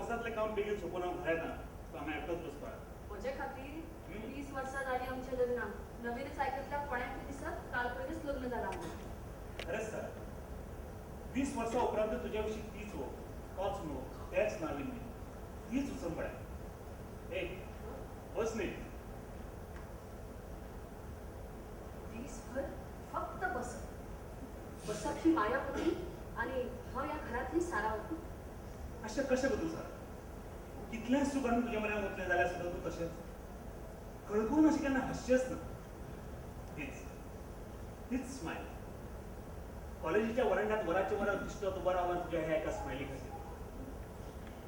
ऑफिसांतलें काम बेगीन सोंपोवन हांव घरा येता. तूं हांगा एकटोच बसपा. म्हजे खातीर 20 वर्सां जालीं आमच्या लग्नाक. नवीनच आयकतल्या कोणाक दिसत काल पयरूच लग्न जालां म्हणून. खरेंच सर, 20 वर्सां उपरांत तुज्या विशीं तीच मोग, तोच मोग, तेच नाविन्य, तीच उचंबळाय. ए बस न्ही. दीसभर फक्त बसप. बसप ही मायापती आनी हांव ह्या घरांतली सारा होती. अशें कशें गो तूं सारा? कितलेंय सूख हाडून तुज्या म्हऱ्यान वतलें जाल्यार सुद्दां तूं तशेंच कळकून अशें केन्ना हांसचेंच ना. तीच तीच स्मायल. कॉलेजीच्या वरांड्यात वराच्या वरां दिश्टो उबो रावला तुज्या ह्या एका स्मायली खातीर.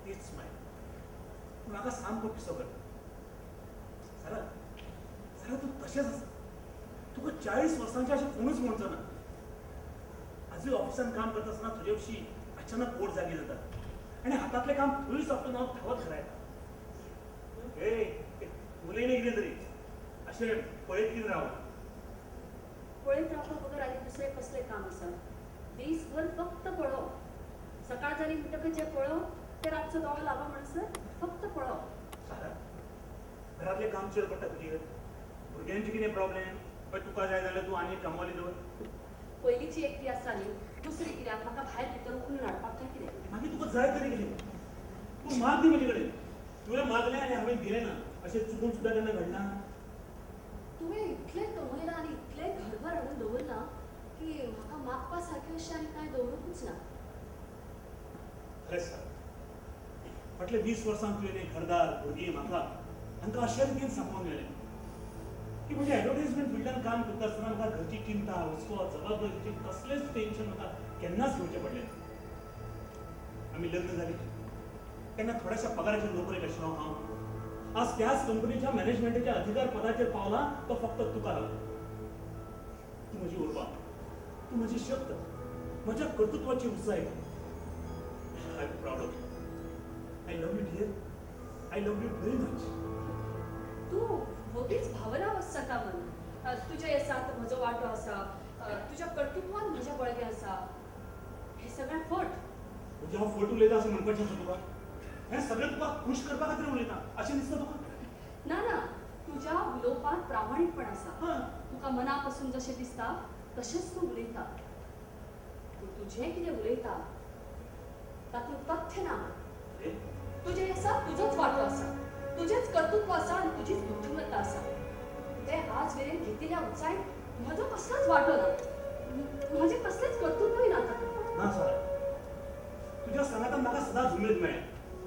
तीच स्मायल. तूं म्हाका सामको पिसो करता. सारा, सारा तूं तशेंच आसा. तुका 40 वर्सांचें अशें कोणूच म्हणचो ना. आजूय ऑफिसान काम करता आसतना तुजे विशीं अचानक ओड जागी जाता आनी हातांतलें काम थंय सोंपतना हांव धांवत घरा येता. ए उलय न्ही कितें तरी. अशें पळयत कितें रावला? पळयत रावपा बगर आनी दुसरें कसलें काम आसा? दीसभर फक्त पळोवप. सकाळ जाली म्हणटकच जें पळोवप तें रातचो दोळो लावा म्हणसर फक्त पळोवप. सारा, घरांतलें काम चड पडटा तुजेर. भुरग्यांचे कितें प्रॉब्लेम? पळय तुका जाय जाल्यार तूं आनी कामवाली दवर. पयलींची एकटी आसा न्ही, दुसरी कित्याक म्हाका भायर भितर उखलून हाडपाक काय कितें? मागीर तुका जाय तरी कितें? तूं माग न्ही म्हजे कडेन. तुवें मागलें आनी हांवें दिलें ना अशें चुकून सुद्दां केन्ना घडना? तुवें इतलें कमयलां आनी इतलें घरभर हाडून दवरलां की म्हाका मागपा सारकें अशें आनी कांय दवरुंकूच ना. खरेंच सर, फाटल्या 20 वर्सांत तुवें हें घरदार, भुरगीं, म्हाका हांकां अशे रितीन सांबाळून गेलें की म्हज्या एडवर्टायजमेंट फिल्डान काम करता आसतना म्हाका घरची चिंता, हुस्को, जबाबदारीचें कसलेंच टेन्शन म्हाका केन्नाच घेवचें पडलें ना. आमी लग्न जालीं तेन्ना थोड्याशा पगाराचेर नोकरेक आशिल्लो हांव. आज त्याच कंपनीच्या मॅनेजमेंटाच्या अधिकार पदाचेर पावला तो फक्त तुका लागून. तूं म्हजी उर्बा, तूं म्हजी शक्त, म्हज्या कर्तृत्वाची उंचाय. I am proud of you. I love you dear. I love you very much. तूं वगीच भावना वचता मन. तुज्या येसांत म्हजो वांटो आसा, तुज्या कर्तृत्वान म्हजें बळगें आसा. हें सगळें फट. म्हणजे हांव फट उलयता अशें म्हणपाचें आसा तुका? हें सगळें तुका खूश करपा खातीर उलयता अशें दिसता तुका? ना ना, तुज्या उलोवपांत प्रामाणीकपण आसा. तुका मना पसून जशें दिसता तशेंच तूं उलयता. पूण तूं जें कितें उलयता तातूंत तथ्य ना. तुजें येसात तुजोच वांटो आसा, तुजेंच कर्तृत्व आसा आनी तुजीच बुद्धिमत्ता आसा. तुवें आज मेरेन घेतिल्ल्या उंचायेन म्हजो कसलोच वांटो ना, म्हजें कसलेंच कर्तृत्वय ना तातूंत. ना सारा, तुज्या सांगातान म्हाका सदांच उमेद मेळ्ळ्या.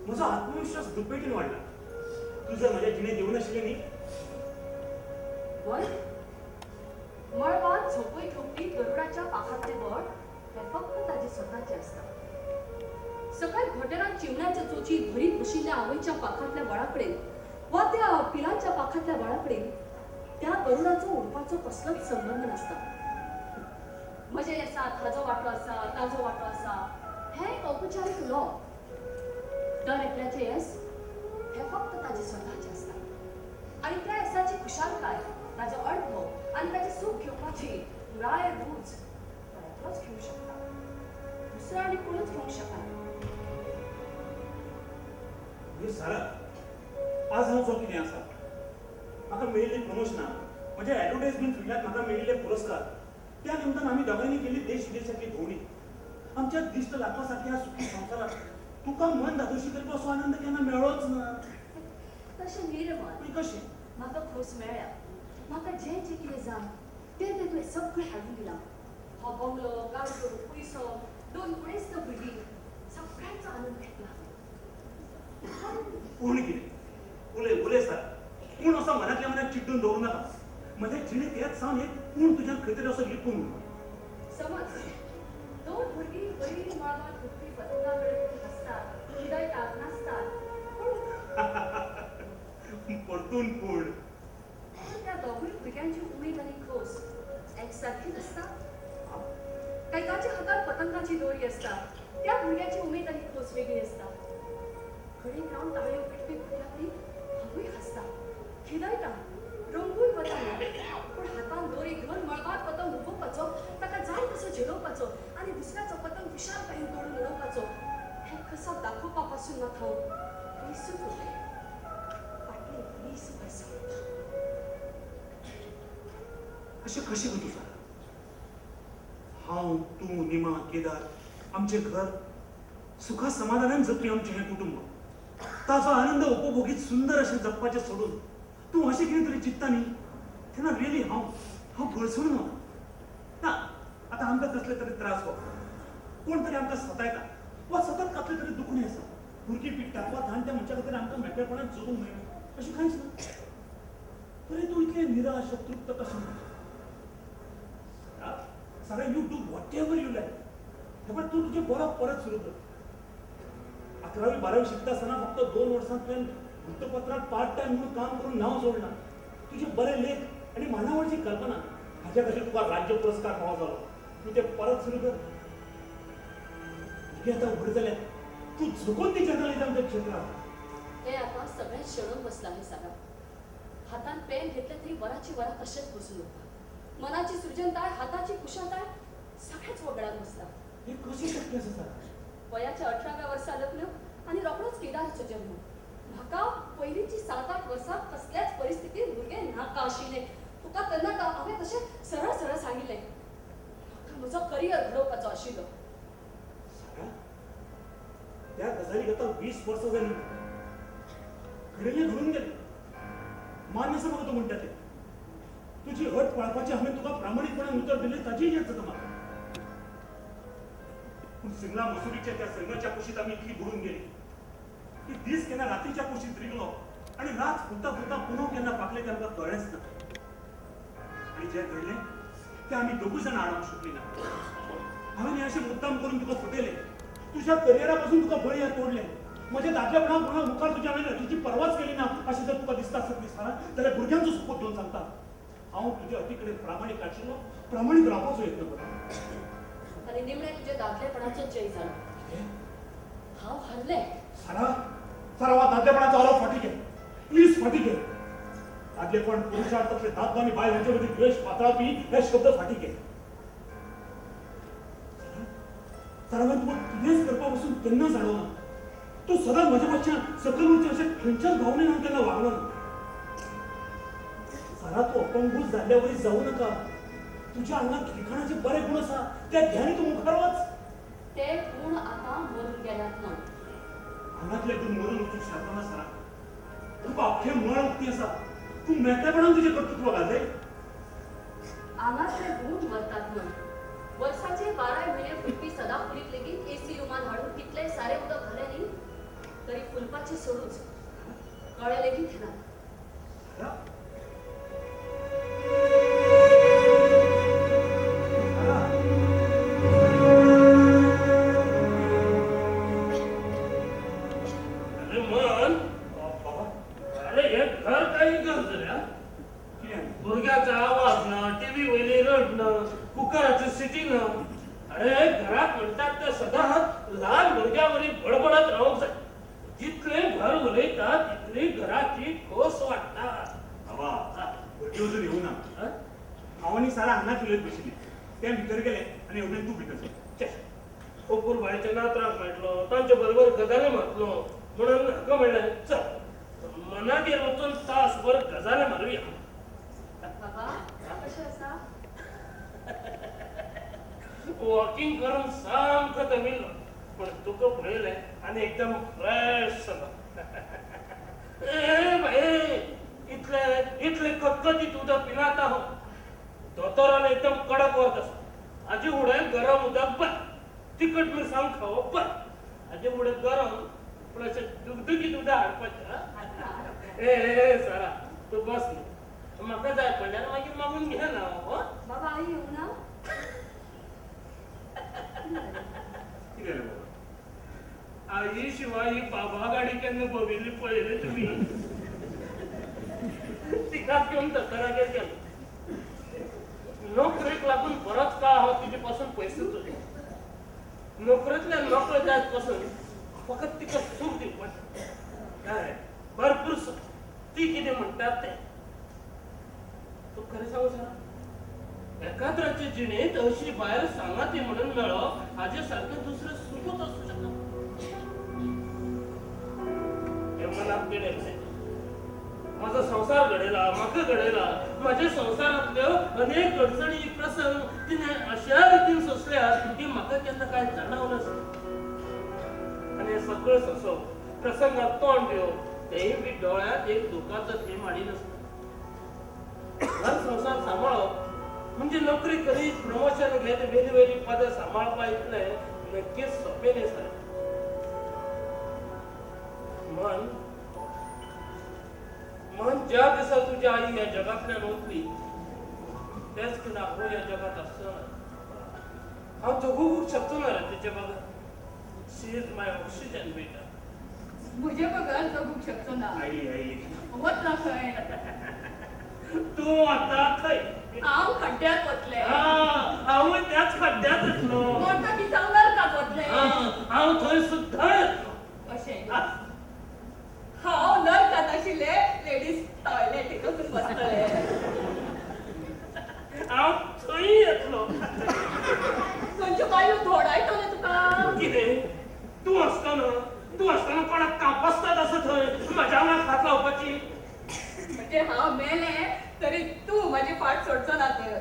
म्हजो आत्मविश्वास दुपेटीन वाडला. तूं जर म्हज्या जिणेंत येवं नाशिल्लें न्ही. वय मळबांत झोपय घेवपी गरुडाच्या पाखांतलें बळ हें फक्त ताजें स्वताचें आसता. सकयल घोंटेरांत चिमण्याच्या चोची भरीत बशिल्ल्या आवयच्या पाखांतल्या बळा कडेन वा त्या पिलांच्या पाखांतल्या बळा कडेन त्या गरुडाचो उडपाचो कसलोच संबंद नासता. म्हजें येसात हाजो वांटो आसा, ताजो वांटो आसा, हें एक औपचारीक उलोवप. दर एकल्याचें येस हें फक्त ताजें स्वताचें आसता आनी त्या येसाची खुशालकाय, ताजो अणभव आनी ताचें सूख घेवपाची पुराय रूच तो एकलोच घेवंक शकता, दुसरो आनी कोणूच घेवंक शकना. सारा, आज हांव जो कितें आसा, म्हाका मेळिल्लीं प्रमोशनां, म्हज्या एडवर्टायजमेंट फिल्डांत म्हाका मेळिल्ले पुरस्कार, त्या निमतान आमी दोगांयनी केल्ली देश विदेशांतली भोंवडी, आमच्या दिश्ट लागपा सारक्या सुखी संवसारात तुका मन धादोशी करपा असो आनंद केन्ना मेळ्ळोच ना. तशें न्ही रे मन. कशें? म्हाका खोस मेळ्ळ्या. म्हाका जें जें कितें जाय तें तें तुवें सगळें हाडून दिलां. हो बंगलो, गाडयो, पयसो, 2 गुणेस्त भुरगीं, सगळ्यांचो आनंद घेतला. पूण कितें? उलय उलय सारा. पूण असो मनांतल्या मनात चिड्डून दवरूं नाका. म्हज्या जिणेंत येत सावन एक पूण तुज्यान खंय तरी असो लिपून उरला. समज 2 भुरगीं वयर मळबांत उडपी पतंगा कडेन हांसतात, खिदयतात, नाचतात. पूण परतून पूण त्या दोगूय भुरग्यांची उमेद आनी खोस एकसारकीच आसता. काय ताच्या हातांत पतंगाची दोरी आसता, त्या भुरग्याची उमेद आनी खोस वेगळी आसता. कडेक रावन ताळयो पिटपी भुरग्या कडेन हांवूय हांसता, खिदयता, रंगूय वता. पूण हातान दोरी घेवन मळबांत पतंग उबोवपाचो, ताका जाय तसो झेलोवपाचो आनी दुसऱ्याचो पतंग विशालकायेन तोडून उडोवपाचो हें कसब दाखोवपा पासून मात हांव तरी सूख उरलें. फाटले 20 वर्सां अशें कशें गो तुझा? हांव, तूं, निमा, केदार, आमचें घर सुखा समाधानान जगपी आमचें हें कुटुंब, ताजो आनंद उपभोगीत सुंदर अशें जगपाचें सोडून तूं अशें कितें तरी चिंतता न्ही, तेन्ना रियली हांव हांव गळसणून वता. ना आतां आमकां कसले तरी त्रास भोगता, कोण तरी आमकां सतायता वा सतत कसले तरी दुखणें आसा, भुरगीं पिडटात वा जाणट्या मनशा खातीर आमकां मेकळेपणान जगूंक मेळना अशें कांयच ना. तरी तूं इतलें निराश अतृप्त कशें? Sara, you do whatever you like. पण तूं तुजें बरप परत सुरू कर. 11वी 12वी शिकता आसतना फक्त 2 वर्सां तुवें वृत्तपत्रांत पार्ट टायम म्हणून काम करून नांव जोडलां. तुजे बरे लेख आनी मानावळची कल्पना हाज्या खातीर तुका राज्य पुरस्कार फावो जालो. तूं तें परत सुरू कर. भुरगीं आतां व्हड जाल्यात, तूं झोकून ती जर्नलिजम त्या क्षेत्रांत. हे आतां सगळें शेणून बसलां हें सारा. हातान पेन घेतलें तरी वराची वरां तशेंच बसून उरता. मनाची सृजनताय, हाताची कुशळताय सगळेंच वगडान बसला. हें कशें शक्य आसा सारा? वयाच्या 18व्या वर्सा लग्न आनी रोखडोच केदाराचो जल्म. म्हाका पयलींची 7-8 वर्सां कसल्याच परिस्थितीत भुरगें नाका आशिल्लें. तुका तेन्ना हांवें तशें सरळ सरळ सांगिल्लें. म्हाका म्हजो करियर घडोवपाचो आशिल्लो. सारा, त्या गजालीक आतां 20 वर्सां जालीं. घडिल्लें घडून गेलें. मान्य आसा म्हाका तूं म्हणटा तें. तुजी अट पाळपाची हांवें तुका प्रामाणीकपणान उतर दिलें ताचीय याद जाता म्हाका. पूण सिमला मसुरीच्या त्या सैमाच्या कुशीत आमी इतली बुडून गेली की दीस केन्ना रातीच्या कुशीत रिगलो आनी रात फुलता फुलता पुनव केन्ना फांकलें तें आमकां कळ्ळेंच ना. आनी जें घडलें तें आमी दोगूय जाणां आडावंक शकली ना. हांवें हें अशें मुद्दाम करून तुका फटयलें. तुज्या करियरा पासून तुका बळयां तोडलें. म्हज्या दादलेपणा कोणा मुखार तुज्या हांवें अटीची परवाच केली ना अशें जर तुका दिसता आसत न्ही सारा, जाल्यार भुरग्यांचो सोपूत घेवन सांगता, हांव तुज्या अटी कडेन प्रामाणीक आशिल्लो, प्रामाणीक रावपाचो यत्न करता. आनी निमणें तुज्या दादलेपणाचो जय जालो. हांव हारलें. सारा, सारा, वा दादलेपणाचो आरोप फाटीं घे, प्लीज फाटीं घे. दादलेपण पुरुषार्थातले दादलो आनी बायल हांचे मदीं द्वेश पातळावपी हे शब्द फाटीं घे. सारा, हांवें तुका कितेंच करपा पसून केन्नाच आडवना. तूं सदांच म्हज्या पाटच्यान सकयल उरचें अशें खंयच्याच भावनेन हांव केन्ना वागलो ना. सारा, तूं अपंगूच जाल्ल्या वरी जावं नाका. तुज्या आंगात लिखाणाचे बरे गुण आसा, त्या ध्यानी तूं मुखार वच. ते गुण आतां मरून गेल्यात न्हय. आंगातले गुण मरून वचूंक शकना सारा. तुका अख्खें मळ उक्तें आसा, तूं मेकळेपणान तुजें कर्तृत्व गाजय. आंगातले गुण मरतात न्हय. वर्साचे 12 म्हयने फुलपी सदाफुलीक लेगीत एसी रुमान हाडून कितलें सारें उदक घालें न्ही तरी फुलपाचें सोडूच कळे लेगीत येना. अरे मन, अरे हे घर काही गरज भुरग्याचा आवाज ना, टीव्ही वयली रडणं, कुकराचं सिटी ना. अरे घरात म्हणटात ते सदांच ल्हान भुरग्यावरी बडबडत रावंक जाय. जितले घर उलयता तितली घराची खोस वाडटा. बाबा, भुरगीं अजून येवना. हांव आनी सारा हांगाच उलयत बशिल्लें. तें भितर गेलें आनी एवढें तूं भितर सर. अपूर्वायच्या नात्राक मेळटलो, तांचे बरोबर गजाली मारतलो म्हणून हाका म्हणलें चल मनागेर वचून तासभर गजाली मारुया. बाबा, कशें आसा? वॉकिंग करून सामको दमिल्लो, पण तुका पळयलें आनी एकदम फ्रेश जालो. ए बाये, इतले इतले कतकतीत उदक पिनात हांव. दोतोरान एकदम कडक वर्त आसा. हाजे फुडें गरम उदक बरें, तिखट मिरसांग खावप बरें. हाजे फुडें गरम पूण अशें दुगदुगीत उदक हाडपाचें. ए सारा, तूं बस न्ही, म्हाका जाय पडल्यार मागीर मागून घे ना. हो बाबा, आई येवंक ना? कितें जालें बाबा? आई शिवाय ही बाबा गाडी केन्ना भोंविल्ली पळयली तुमी? तिकाच घेवन दोतोरागेर गेलो. नोकरेक लागून बरोच काळ हांव तिजे पासून पयसूच उरलो. नोकरेंतल्यान नोकरो जायत पासून फकत तिका सूख दिवपाचें. हय, भरपूर सूख. ती कितें म्हणटात तें. तूं खरें सांगू सारा, एकाद्राचे जिणेंत अशी बायल सांगाती म्हणून मेळप हाजे सारकें दुसरें सुखूच आसूं शकना. हे मनाक पिडयलें. म्हजो संवसार घडयला, म्हाका घडयला. म्हज्या संवसारांतल्यो अनेक अडचणी प्रसंग तिणें अशा रितीन सोंसल्यात की म्हाका केन्ना कांय जाणवलंच ना. आनी हें सगळें सोंसप, प्रसंगाक तोंड दिवप, तेंय बी दोळ्यांत एक दुखाचो थेंब हाडिनासतना. घर संवसार सांबाळप म्हणजे नोकरी करीत प्रमोशन घेत वेली वेली पदां सांबाळपा इतलें नक्कीच सोंपें न्ही सर. मन मन ज्या दिसा तुजी आई ह्या जगांतल्यान वतली त्याच खिणाक हांव ह्या जगांत आसचो ना. हांव जगूंक शकचो ना रे तिचे बगर. She is my oxygen बेटा. म्हजे बगर जगूंक शकचो ना. आई आई वतना खंय? तूं आतां खंय? हांव खड्ड्यांत वतलें. हांवूय त्याच खड्ड्यांत येतलो. मरतकीच हांव नरकांत वतलें. हांव थंय सुद्दां येतलो. अशें हांव नरकांत आशिल्ले लेडीज टॉयलेटीक वचून बसतलें. हांव थंय येतलो. खंयच्यो बायलो धोडायतलें तुका. कितें? तूं आसतना, तूं आसतना कोणाक कापस्तात आसा थंय म्हज्या आंगाक हात लावपाची? म्हणजे हांव मेलें तरी तूं म्हजी फाट सोडचो ना तर.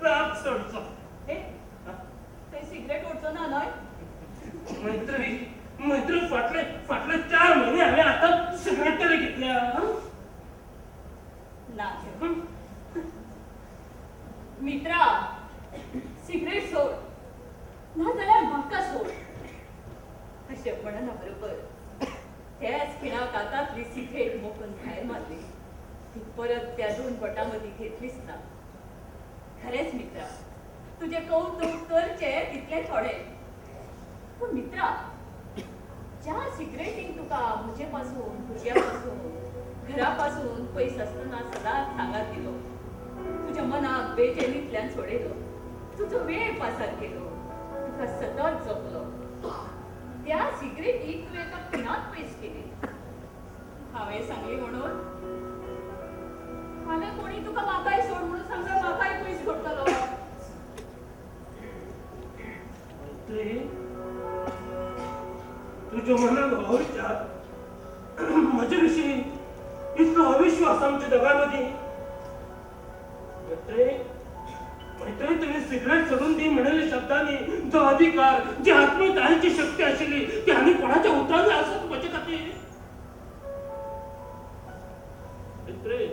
रात सोडचो. थंय सिगरेट ओडचो ना न्हय? मैत्री, मैत्री फाटले फाटले 4 म्हयने हांवें आतां सिगरेट तरी घेतल्या. ना मित्रा, सिगरेट सोड ना जाल्यार म्हाका सोड अशें म्हणना बरोबर त्याच खिणाक हातांतली सिगरेट मोखून भायर मारली. ती परत त्या 2 बोटां मदीं घेतलीच ना. खरेंच मित्रा, तुजें कौतुक करचें तितलें थोडें. पूण मित्रा, ज्या सिगरेटीन तुका म्हजे पासून, भुरग्यां पासून, घरा पासून पयस आसतना सदांच सांगात दिलो, तुज्या मनाक बेचैनींतल्यान सोडयलो, तुजो वेळ पासार केलो, तुका सतत जपलो, त्या सिगरेटीक तूं एका खिणांत पयस केली. हांवें सांगली म्हणून फाल्यां कोणी तुका म्हाकाय सोड म्हणून सांगल्यार म्हाकाय पयस सोडटलो. तुज्या मनात हो विचार म्हजे विशीं, इतलो अविश्वास आमच्या दोगां मदीं. मैत्री, मैत्री तुवें सिगरेट सोडून दी म्हणिल्ल्या शब्दांनी जो अधिकार, जी आत्मदाहाची शक्ती आशिल्ली ती आनी कोणाच्या उतरांनी आसत म्हजे खातीर. मैत्री,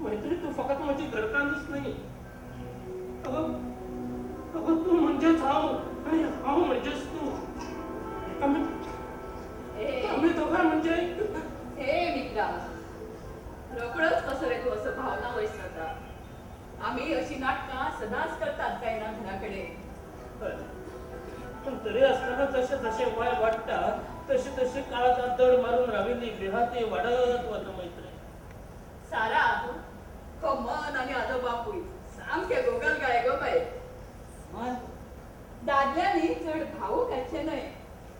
मैत्री तूं फकत म्हजी घरकान्नूच न्ही, अगो अगो तूं म्हणजेच हांव आनी हांव म्हणजेच तूं. आमी आमी दोगांय म्हणजे. हे मित्रा, रोखडोच कसो रे तूं असो भावना वयस जाता. आमी अशी नाटकां सदांच करतात काय ना घरा कडेन. पूण तरी आसतना जशें जशें वय वाडटा तशें तशें काळजांत दड मारून राविल्ली भिरांती वाडत वता. मैत्री सारा, तो मन आनी आजो बापूय सामके गोगल गाय गो बाय. मन दादल्यांनी चड भावूक घालचें न्हय.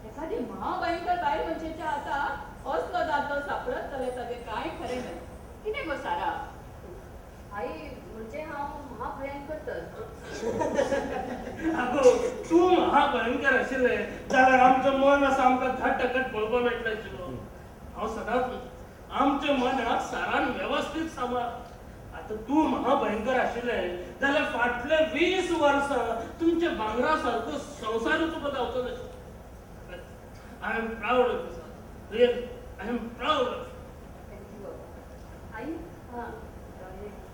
एखादी महाभयंकर बायल मनशेच्या हाताक असलो दादलो सापडत जाल्यार ताजें कांय खरें न्हय. कितें गो सारा? आई, म्हणजे हांव महाभयंकर तर. आगो, तूं महाभयंकर आशिल्लें जाल्यार आमचें मन आसा आमकां 10% पळोवपाक मेळटलें आशिल्लो. हांव सदांच आमचें मनाक सारान वेवस्थीत सांबाळ. आतां तूं महाभयंकर आशिल्लें जाल्यार फाटले 20 वर्सां तुमच्या भांगरा सारको संवसारूच उबो जावचो नाशिल्लो. I am proud of you, sir. Really, I am proud of you. Thank you बाबा. आई,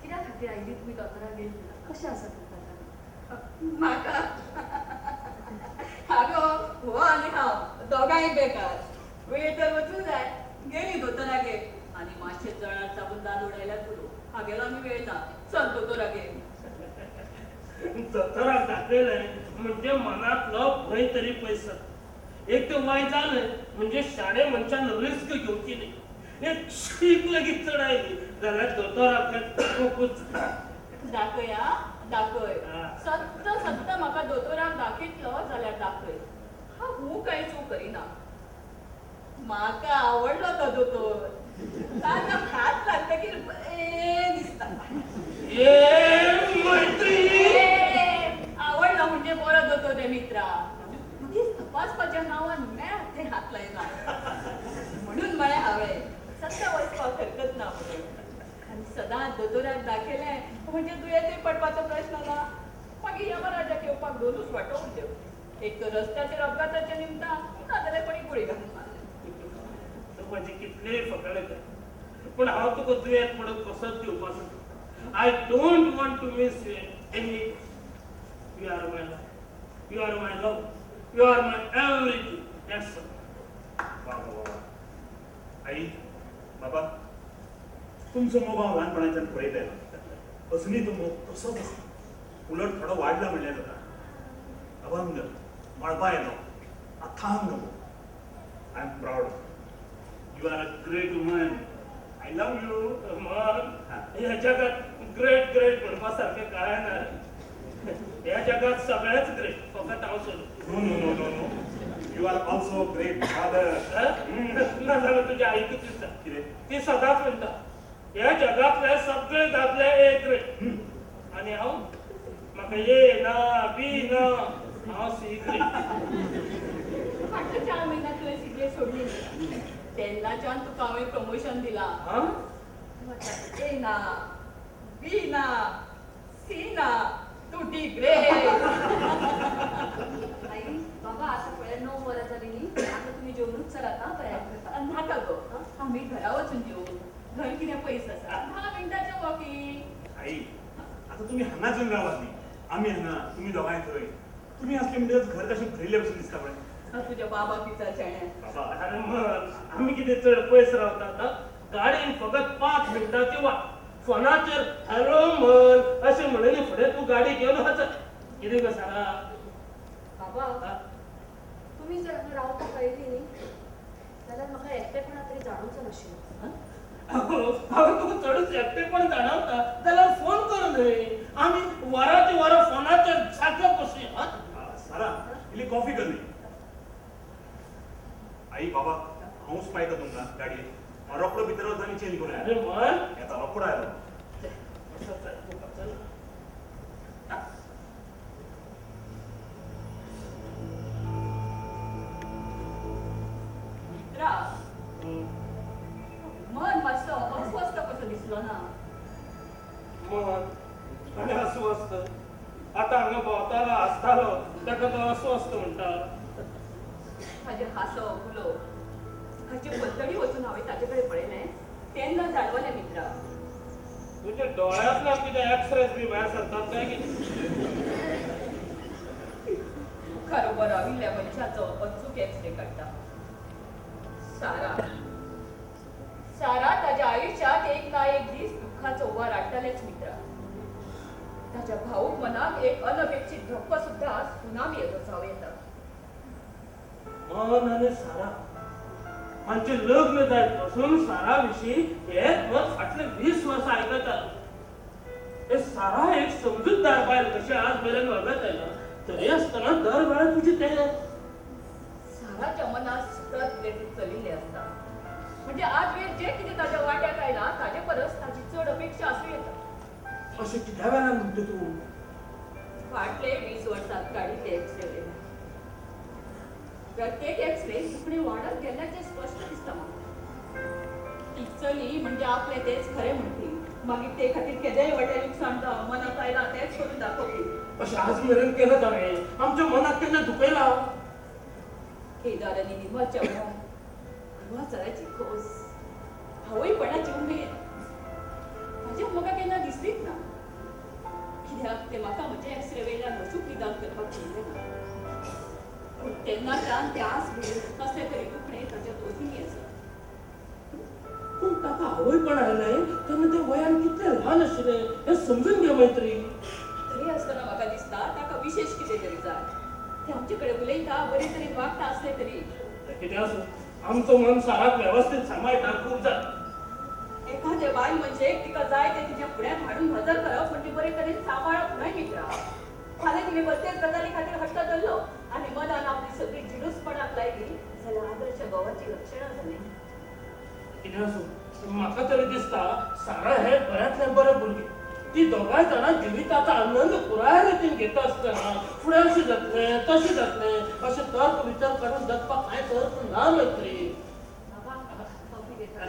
कित्या खातीर आयली तुमी दोतोरागेर? कशें आसा तुमकां आतां? म्हाका आगो, हो आनी हांव दोगांय बेकार. वेळ तर वचूंक जाय. गेली दोतोरागेर आनी मातशें जळार चाबून दाद उडयल्यार पुरो. हागेलो आनी वेळ ना. चल दोतोरागेर. दोतोराक दाखयलें म्हणजे मनांतलो भंय तरी पयस जाता. एक तर वय जालें म्हणजे शाणे मनशान रिस्क घेवची न्ही. एक शीक लेगीत चड आयली जाल्यार दोतोराक दाखोवंकूच. दाखय आ, दाखय. सत्त सत्त म्हाका दोतोराक दाखयतलो जाल्यार दाखय. हांव हूं कांय चूक करिना. म्हाका आवडलो तो दोतोर. ताका हात लागतकीर बरें दिसता. ए मैत्री, आवडलो म्हणजे बरो दोतोर रे मित्रा. मगीर तपासपाच्या नांवान मेळत थंय हात लायना. सदांच दोतोराक दाखयलें म्हणजे दुयेंतूय पडपाचो प्रश्न ना. मागीर यमराजाक येवपाक दोनूच वाटो उरल्यो, एक तर रस्त्याचेर अपघाताच्या निमतान, नाजाल्यार कोणी गुळी घालून मारले. तूं म्हजे कितलेय फकाणे कर, पूण हांव तुका दुयेंत पडून कसोच दिवपाचो. I don't want to miss you any. You are my life, you are my love, you are my everything. That's all. वा वा वा. आई बाबा, तुमचो मोग हांव ल्हानपणाच्यान पळयत आयला. अजुनूय तो मोग तसोच आसा, उलट थोडो वाडला म्हणल्यार जाता. अभंग मळबा येलो अथांग मोग. I am proud. You are a great woman. I love you. मन ह्या जगात ग्रेट ग्रेट म्हणपा सारकें कांय ना. ह्या जगात सगळेच ग्रेट, फकत हांव सोडून. No no no no no, you are also great father. ना जाल्यार तुज्या आईकूच दिसता. कितें? ती सदांच म्हणटा ह्या जगांतले सगळे दादले ए ग्रेट आनी हांव म्हाका ए ना बी ना, हांव सी ग्रेट. फाटल्या 4 म्हयन्यांत तुवें सिगरेट सोडली न्ही, तेन्नाच्यान तुका हांवें प्रमोशन दिलां. ए ना, बी ना, सी ना, तूं डी ग्रेट. आई बाबा, आतां पळय 9 वरां जालीं न्ही, आतां तुमी जेवणूच चलात. हां, तयार करता. नाका गो, आमी घरा वचून जेवू. घर कितें पयस आसा, 10 मिनटाचें वॉकींग. आई, आतां तुमी हांगाच येवन रावात न्ही, आमी हांगा, तुमी दोगांय थंय. तुमी असले म्हणटकच घर कशें भरिल्ले भशेन दिसता पळय. तुज्या बाबाक विचार शेणें. बाबा, अरे मन, आमी कितें चड पयस रावतात? गाडयेन फकत 5 मिनटांची वाट. फोनाचेर हॅलो मन अशें म्हणून फुडें तूं गाडी घेवन वच. कितें गो सारा? बाबा, तुमी जर हांगा रावपाक आयली न्ही जाल्यार म्हाका एकटेपणा तरी जाणवचो नाशिल्लो. हांव तुका चडच एकटेपण जाणवता जाल्यार फोन कर न्हय, आमी वरांची वरां फोनाचेर जागत बसया. सारा, इल्ली कॉफी कर न्ही. आई बाबा, हांवूच पायता तुमकां गाडयेन. हांव रोकडो भितर वता आनी चेंज करून अरे मन, येता, रोकडो आयलो. चल. मित्रा, मन मातसो अस्वस्थ कसो दिसलो ना? मन आनी अस्वस्थ, आतां हांगा भोंवतालो आसतालो ताका तो अस्वस्थ म्हणटा. ताजें हांसप उलोवप हाचे पलतडी वचून हांवें ताजे कडेन पळयलें तेन्ना जाणवलें मित्रा. तुज्या दोळ्यांतल्यान कितें एक्सरेज बी भायर सरतात काय कितें? मुखार उबो राविल्ल्या मनशाचो अचूक एक्सरे काडटा. सारा, सारा ताज्या आयुश्यात एक ना एक दीस दुख्खाचो उबार हाडटलेंच मित्रा. ताज्या भाऊक मनाक एक अनपेक्षीत धक्को सुद्दां सुनामी येतो जावं येता. मन आनी सारा हांचें लग्न जायत पासून सारा विशीं हेच मत फाटले 20 वर्सां आयकता. हे सारा एक समजूतदार बायल कशें आज मेरेन वागत आयला, तरी आसतना दर वेळार तुजें तें. साराच्या मनात सतत कितें चलिल्लें आसता. म्हणजे आज वेळ जें कितें ताज्या वाट्याक आयलां ताजे परस ताजी चड अपेक्षा आसूं येता. अशें कित्या वेळार म्हणटा तूं? फाटले 20 वर्सांत काडिल्ले एक्सरे, प्रत्येक एक्सरे दुखणें वाडत गेल्ल्याचें स्पश्ट दिसता म्हाका. ती चली म्हणजे आपलें तेंच खरें म्हणटी, मागीर ते खातीर केदेंय व्हडलें लुकसाण जावं, मनाक आयलां तेंच करून दाखोवपी. अशें आज मेरेन केलें ताणें? आमच्या मनाक केन्ना दुखयलां? केदार आनी निमाच्या वेळार गुरुवाचाराची खोस, आवयपणाची उमेद ताजेर म्हाका केन्ना दिसलीच ना. कित्याक तें म्हाका म्हजे एक्सरे वयल्यान अचूक निदान करपाक दिलें ना. पूण तेन्नाच्यान ते आज मेरेन कसलें तरी दुखणें ताच्या दोशींनी आसा. पूण ताका आवयपण आयलें तेन्ना तें वयान कितलें ल्हान आशिल्लें हें समजून घे मैत्री. तरी आसतना म्हाका दिसता ताका विशेश कितें तरी जाय. तें आमचे कडेन उलयता, बरे तरेन वागता आसलें तरी. कितें आसूं, आमचो मन साराक वेवस्थीत सांबाळटा खूब जालें. एखादे बायल मनशेक तिका जाय तें तिच्या फुड्यांत हाडून हजर करप म्हणजे बरे तरेन सांबाळप न्हय मित्रा. फाल्यां तिणें बसलेच गजाली खातीर हट्ट धरलो आनी मनान आपली सगळी जिणूसपणाक लायली जाल्यार आदर्श घोवाची लक्षणां जालीं. कितें आसूं, म्हाका तरी दिसता सारा हें बऱ्यांतलें बरें भुरगें. ती दोगांय जाणां जिविताचो आनंद पुराय रितीन घेता आसतना फुडें अशें जातलें तशें जातलें अशें तर्क विचार काडून जगपाक कांयच अर्थ ना मैत्री. बाबा, कॉफी घेता.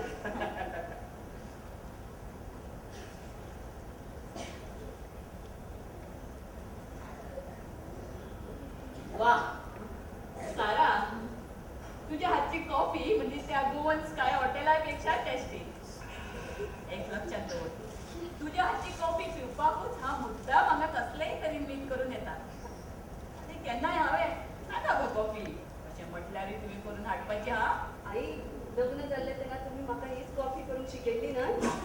न्हय?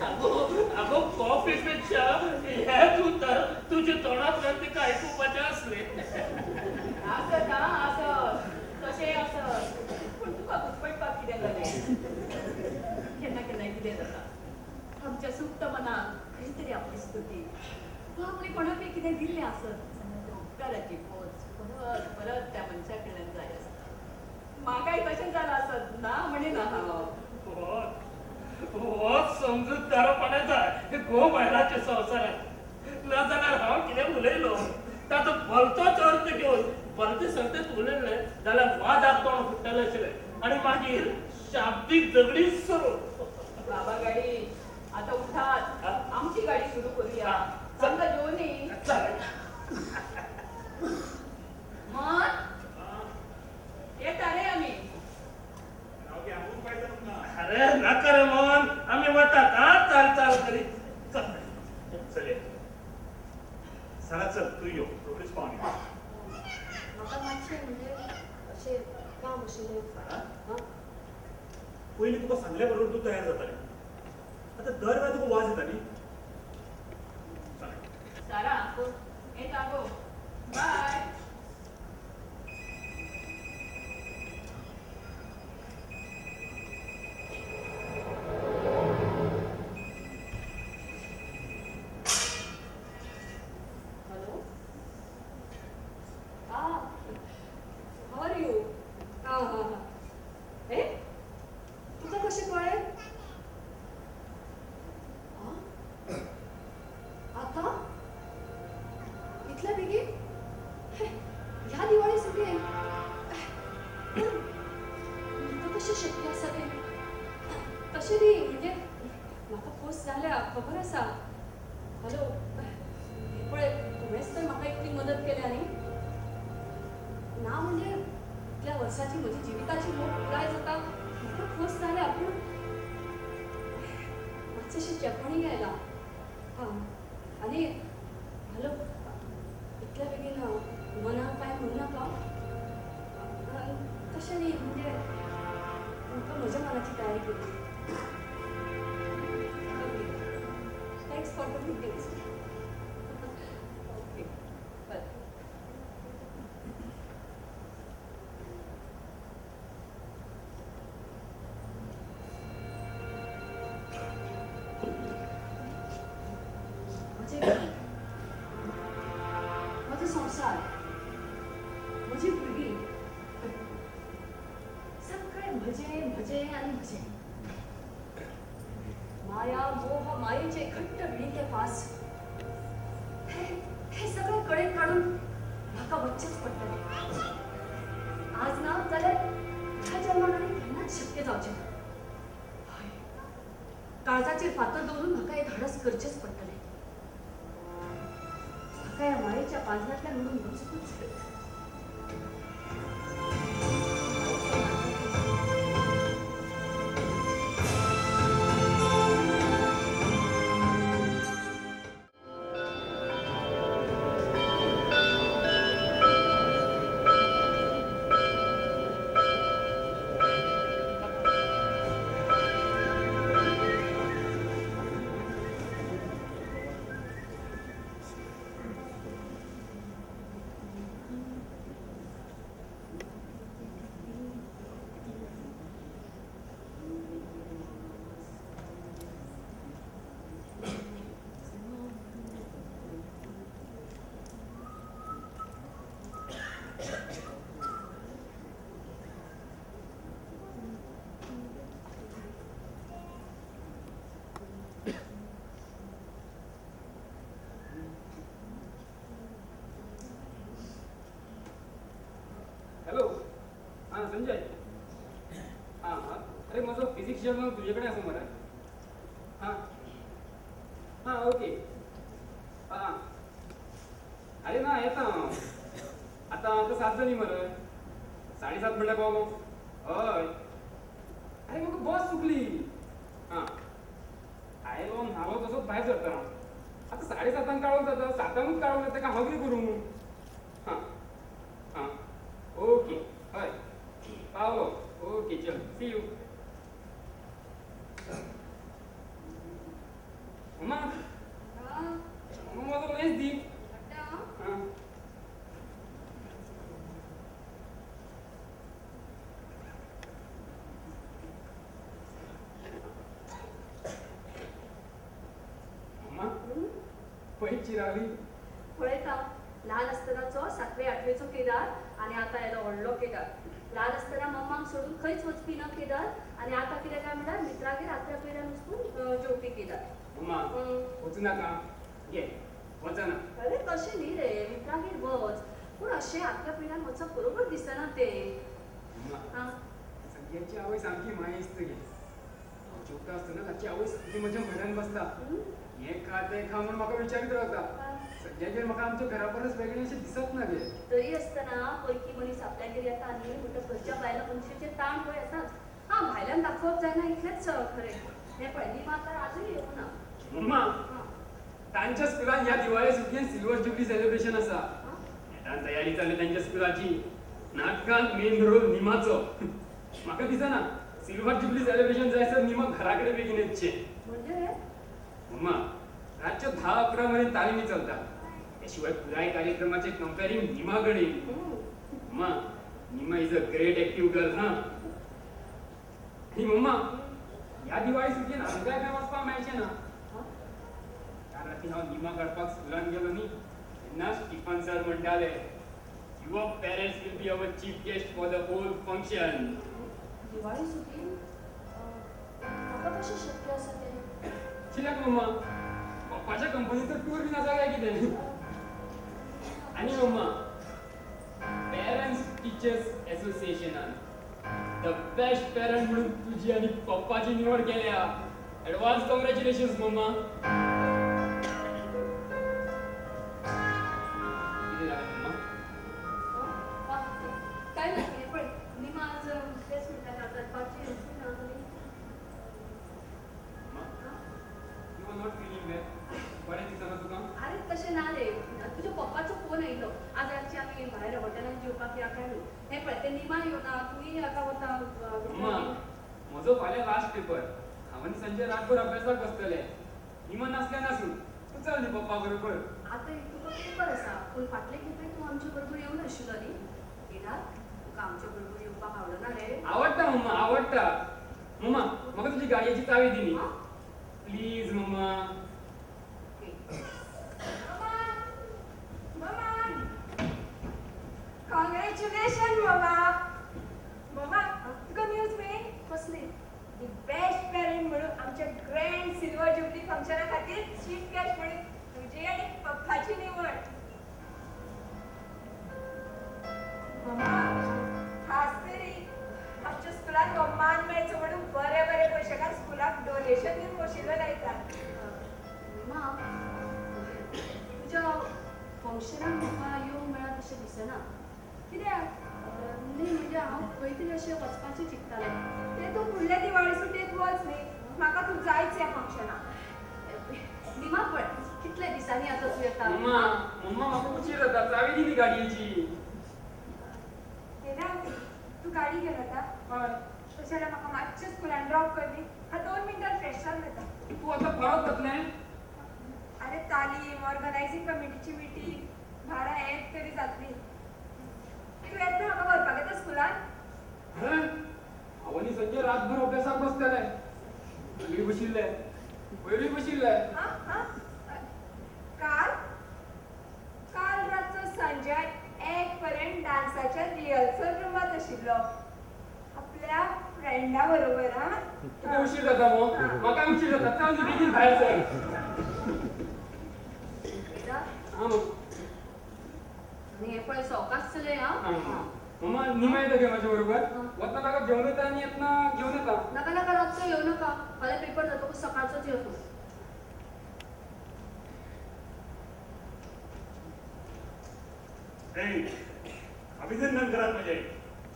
अगो अगो, कॉफी पेक्षा हेच उतर तुझ्या तोंडांतल्यान तिका आयकुपाचें आसलें. आसत आं, आसत, तशें आसत, पूण तुका घुस्पटपाक कितें जालें? केन्ना केन्ना कितें जाता, आमच्या सुप्त मनाक खंय तरी आपली स्तुती वा आपणें कोणाकय कितें दिल्लें आसत जाल्यार त्या उपकाराची पोच परत परत त्या मनशा कडल्यान जाय आसता. म्हाकाय तशें जालां आसत, ना म्हणिना हांव. होच समजूतदारपणा जाय घोव बायलाच्या संवसारात. ना जाल्यार हांव कितें उलयलो ताचो भलतोच अर्थ घेवन भलते सलतेच उलयलें जाल्यार वादाक तोंड फुट्टलें आशिल्लें आनी मागीर शाब्दीक झगडीं सुरू. बाबा गाडी आता उठात, आमची गाडी सुरू करूया. चांगला जेवणी. मन येता रे आमी. अरे नाका रे मन, आमी वतात. हा, चाल चाल करीत चल. चल सारा, चल तू यो, रोखडीच पावणी. म्हाका मातशें म्हणजे अशें काम आशिल्लें. पयलीं तुका सांगल्या बरोबर तूं तयार जातालें, आतां दर वेळा तुका वाज येता न्ही. सारा येता गो, बाय. हॅलो, हां, how are you? हां हां हां. ए, तुका कशें कळ्ळें? आं, आतां इतल्या बेगीन? ह्या दिवाळी सुटयेन? पूण म्हाका कशें शक्य आसा तें? तशें न्ही, म्हणजे म्हाका खोस जाल्या, खबर आसा. हॅलो, हें पळय, तुवेंच तर म्हाका इतली मदत केल्या न्ही. ना म्हणजे इतल्या वर्साची म्हजी जिविताची मोख पुराय जाता, म्हाका खोस जाल्या, पूण मातशें चेपणूय आयलां. हां, आनी हॅलो, इतल्या बेगीन मनाक कांय म्हणू नाका. तशें न्ही, म्हणजे म्हाका म्हज्या मनाची तयारी करूं. Thanks for the good news. Okay, बरें. म्हजें घर, म्हजो संवसार, म्हजी भुरगीं, सगळें म्हजें म्हजें आनी म्हजें. माया मोह मायेचे घट्ट विणिल्ले फास, हे हे सगळें कडेन काडून म्हाका वचचेंच पडटलें. आज ना जाल्यार ह्या जल्मान आनी केन्नाच शक्य जावचें ना. हय, काळजाचेर फातर दवरून म्हाका हें धाडस करचेंच पडटलें. म्हाका ह्या मायेच्या पांजऱ्यांतल्यान उडून वचूंकच जाय. हॅलो, हां संजय. हां हां, अरे म्हजो फिजिक्स जर्नल तुजे कडेन आसा मरे? हां हां, ओके. हां, अरे ना, येता हांव आतां. आतां 7 जालीं मरे, 7:30 म्हणल्यार पावलो. हय, अरे म्हाका बस चुकली. हां, आयलो न्हालो तसोच भायर सरता. आतां 7:30 काळोख जाता, 7 काळोख जाता, हांव कितें करूं? हां हां, ओके, हय पावलो. ओके. चल, सी you. मम्मा, मम्मा म्हाजो मेज दी. हां. मम्मा, पळय चिरावली. पळयता ल्हान आसतनाचो 7वे 8वेचो केदार आनी आतां येदो व्हडलो केदार. ल्हान आसतना मम्माक सोडून खंयच वचपी ना केदार, आनी आतां कितें काय म्हणल्यार मित्रागेर आत्र्या पयऱ्यान वचून जेवपी केदार. मम्मा वचूं नाका घे, वचना. अरे तशें न्ही रे, मित्रागेर वच, पूण अशें आत्र्या पयऱ्यान वचप बरोबर दिसना तें. मम्मा, संजयाची आवय सामकी मायेस्त गे. हांव जेवता आसतना ताची आवय सामकी म्हज्या म्हऱ्यान बसता, हें खा तें खा म्हूण म्हाका विचारीत रावता. संजयागेर म्हाका आमच्या घरा परस वेगळें अशें दिसत ना गे. तरी आसतना परकी मनीस आपल्यागेर येता न्ही म्हणटकच घरच्या बायलां मनशाचेर ताण पळय येताच. हां, भायल्यान दाखोवप जायना इतलेंच खरें. हें पळय निमा तर आजूय येवंक ना. मम्मा, तांच्या स्कुलान ह्या दिवाळे सुटयेन सिल्वर जुबली सेलिब्रेशन आसा. नेटान तयारी चालली तांच्या स्कुलाची. नाटकांत मेन रोल निमाचो. म्हाका दिसना सिल्वर जुबली सेलिब्रेशन जायसर निमा घरा कडेन बेगीन येवचें. म्हणजे मम्मा, रातच्यो 10-11 मेरेन तालिमी चलता. त्या शिवाय पुराय कार्यक्रमाचे कंपेरींग निमा कडेन. मम्मा, Nima is a great active girl. हां. आनी मम्मा, ह्या दिवाळी सुटयेन आमकांय खंय वचपाक मेळचें ना. काल राती हांव निमा काडपाक स्कुलान गेलो न्ही, तेन्ना स्टिफन सर म्हणटाले, your parents will be our chief guest for the whole function. Diwali सुटयेन म्हाका कशें शक्य आसा तें? कित्याक मम्मा, पप्पाच्या कंपनीचो टूर बीन आसा काय कितें? आनी मम्मा, पेरंट्स टिचर्स एसोसिएशनान the best parent म्हणून तुजी आनी पप्पाची निवड केल्या. Advance congratulations mamma. कितें जालें मम्मा? काय ना, हें पळय निमा आज तेच म्हणटा दनपारची येवची ना न्ही. You are not feeling well? बरें दिसना तुका? अरे तशें ना रे, तुज्या पप्पाचो फोन आयिल्लो, आज रातची आमी भायर हॉटेलान जेवपाक या काय म्हणून. हें पळय तें निमा येवना, तूंय आतां वता. मम्मा, म्हजो फाल्यां लास्ट पेपर. हांव आनी संजय रातभर अभ्यासाक बसतले. निमा नासल्यार नासूं, तूं चल न्ही पप्पा बरोबर. आतां तुका पेपर आसा, पूण फाटले खेपे तूं आमचे बरोबर येवंक नाशिल्लो न्ही. केदार, तुका आमचे बरोबर येवपाक आवडना रे? आवडटा मम्मा, आवडटा. मम्मा, म्हाका तुजी गाडयेची चावी दी न्ही please. Mama. Congratulations, Mama. Mama, तुका न्यूज मेळ्ळी? कसली? The best parent म्हणून आमच्या ग्रँड सिल्वर जुबली फंक्शना खातीर चीफ गेस्ट म्हणून तुजी आनी पप्पाची निवड. मम्मा, खास तरी आमच्या स्कुलाक हो मान मेळचो म्हणून बरे बरे पयशेकार स्कुलाक डोनेशन दिवन बशिल्लो लायतात. मम्मा, तुज्या फंक्शनाक म्हाका येवंक मेळत अशें दिसना. कित्याक? न्ही म्हणजे हांव खंय तरी अशें वचपाचें चिंततालें. तें तूं फुडल्या दिवाळी सुटयेंत वच न्ही, म्हाका तूं जायच ह्या फंक्शनाक. निमा पळय कितले दिसांनी आतां तूं येता. मम्मा, मम्मा म्हाका उशीर जाता, चावी दी न्ही गाडयेची. केदार, तूं गाडी घेवन वता? हय. तशें जाल्यार म्हाका मातशें स्कुलान ड्रॉप कर न्ही, हांव 2 मिनटान फ्रेश जावन वता. तूं आतां परत वतलें? अरे तालीम, ऑर्गनायझींग कमिटीची मिटींग, 12 1 तरी जातली. तूं येतना म्हाका व्हरपाक येता स्कुलान? हांव आनी संजय रातभर अभ्यासाक बसतले. पयरूय बशिल्ले, पयरूय बशिल्ले. काल काल रातचो संजय 1 पर्यंत डान्साच्या रिहर्सल रुमांत आशिल्लो आपल्या फ्रेंडा बरोबर. हां, तुका उशीर जाता मो? म्हाका उशीर जाता, चल बेगीन भायर सर. हां आनी हें पळय सवकास चलय. हां मम्मा, निमा येता गे म्हाज्या बरोबर. वतना ताका घेवन येता आनी येतना घेवन येता. नाका नाका, रातचो येवं नाका, फाल्यां पेपर जातकूच सकाळचोच यो तूं. अभिनंदन करात म्हजें,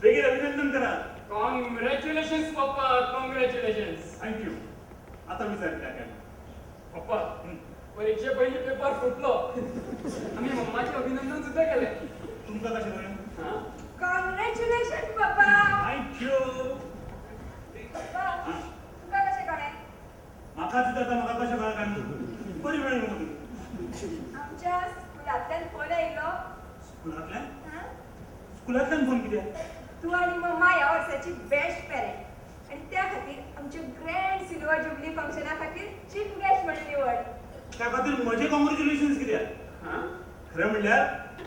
बेगीन अभिनंदन करात. कॉंग्रॅच्युलेशन्स पप्पा, कॉंग्रॅच्युलेशन्स. Thank you. आतां विचार कित्याक काय पप्पा, परीक्षे पयलीं पेपर फुटलो. आमी मम्माचें अभिनंदन सुद्दां केलें. तुमकां कशें कळ्ळें? कॉंग्रॅच्युलेशन पप्पा. Thank you. स्कुलांतल्यान फोन कित्याक? तूं आनी मम्मा ह्या वर्साची बेस्ट पेरंट आनी त्या खातीर आमच्या ग्रँड सिल्वर जुबली फंक्शना खातीर चीफ गेस्ट म्हणून निवड. त्या खातीर म्हजें कॉंग्रेच्युलेशन्स कित्याक? खरें म्हणल्यार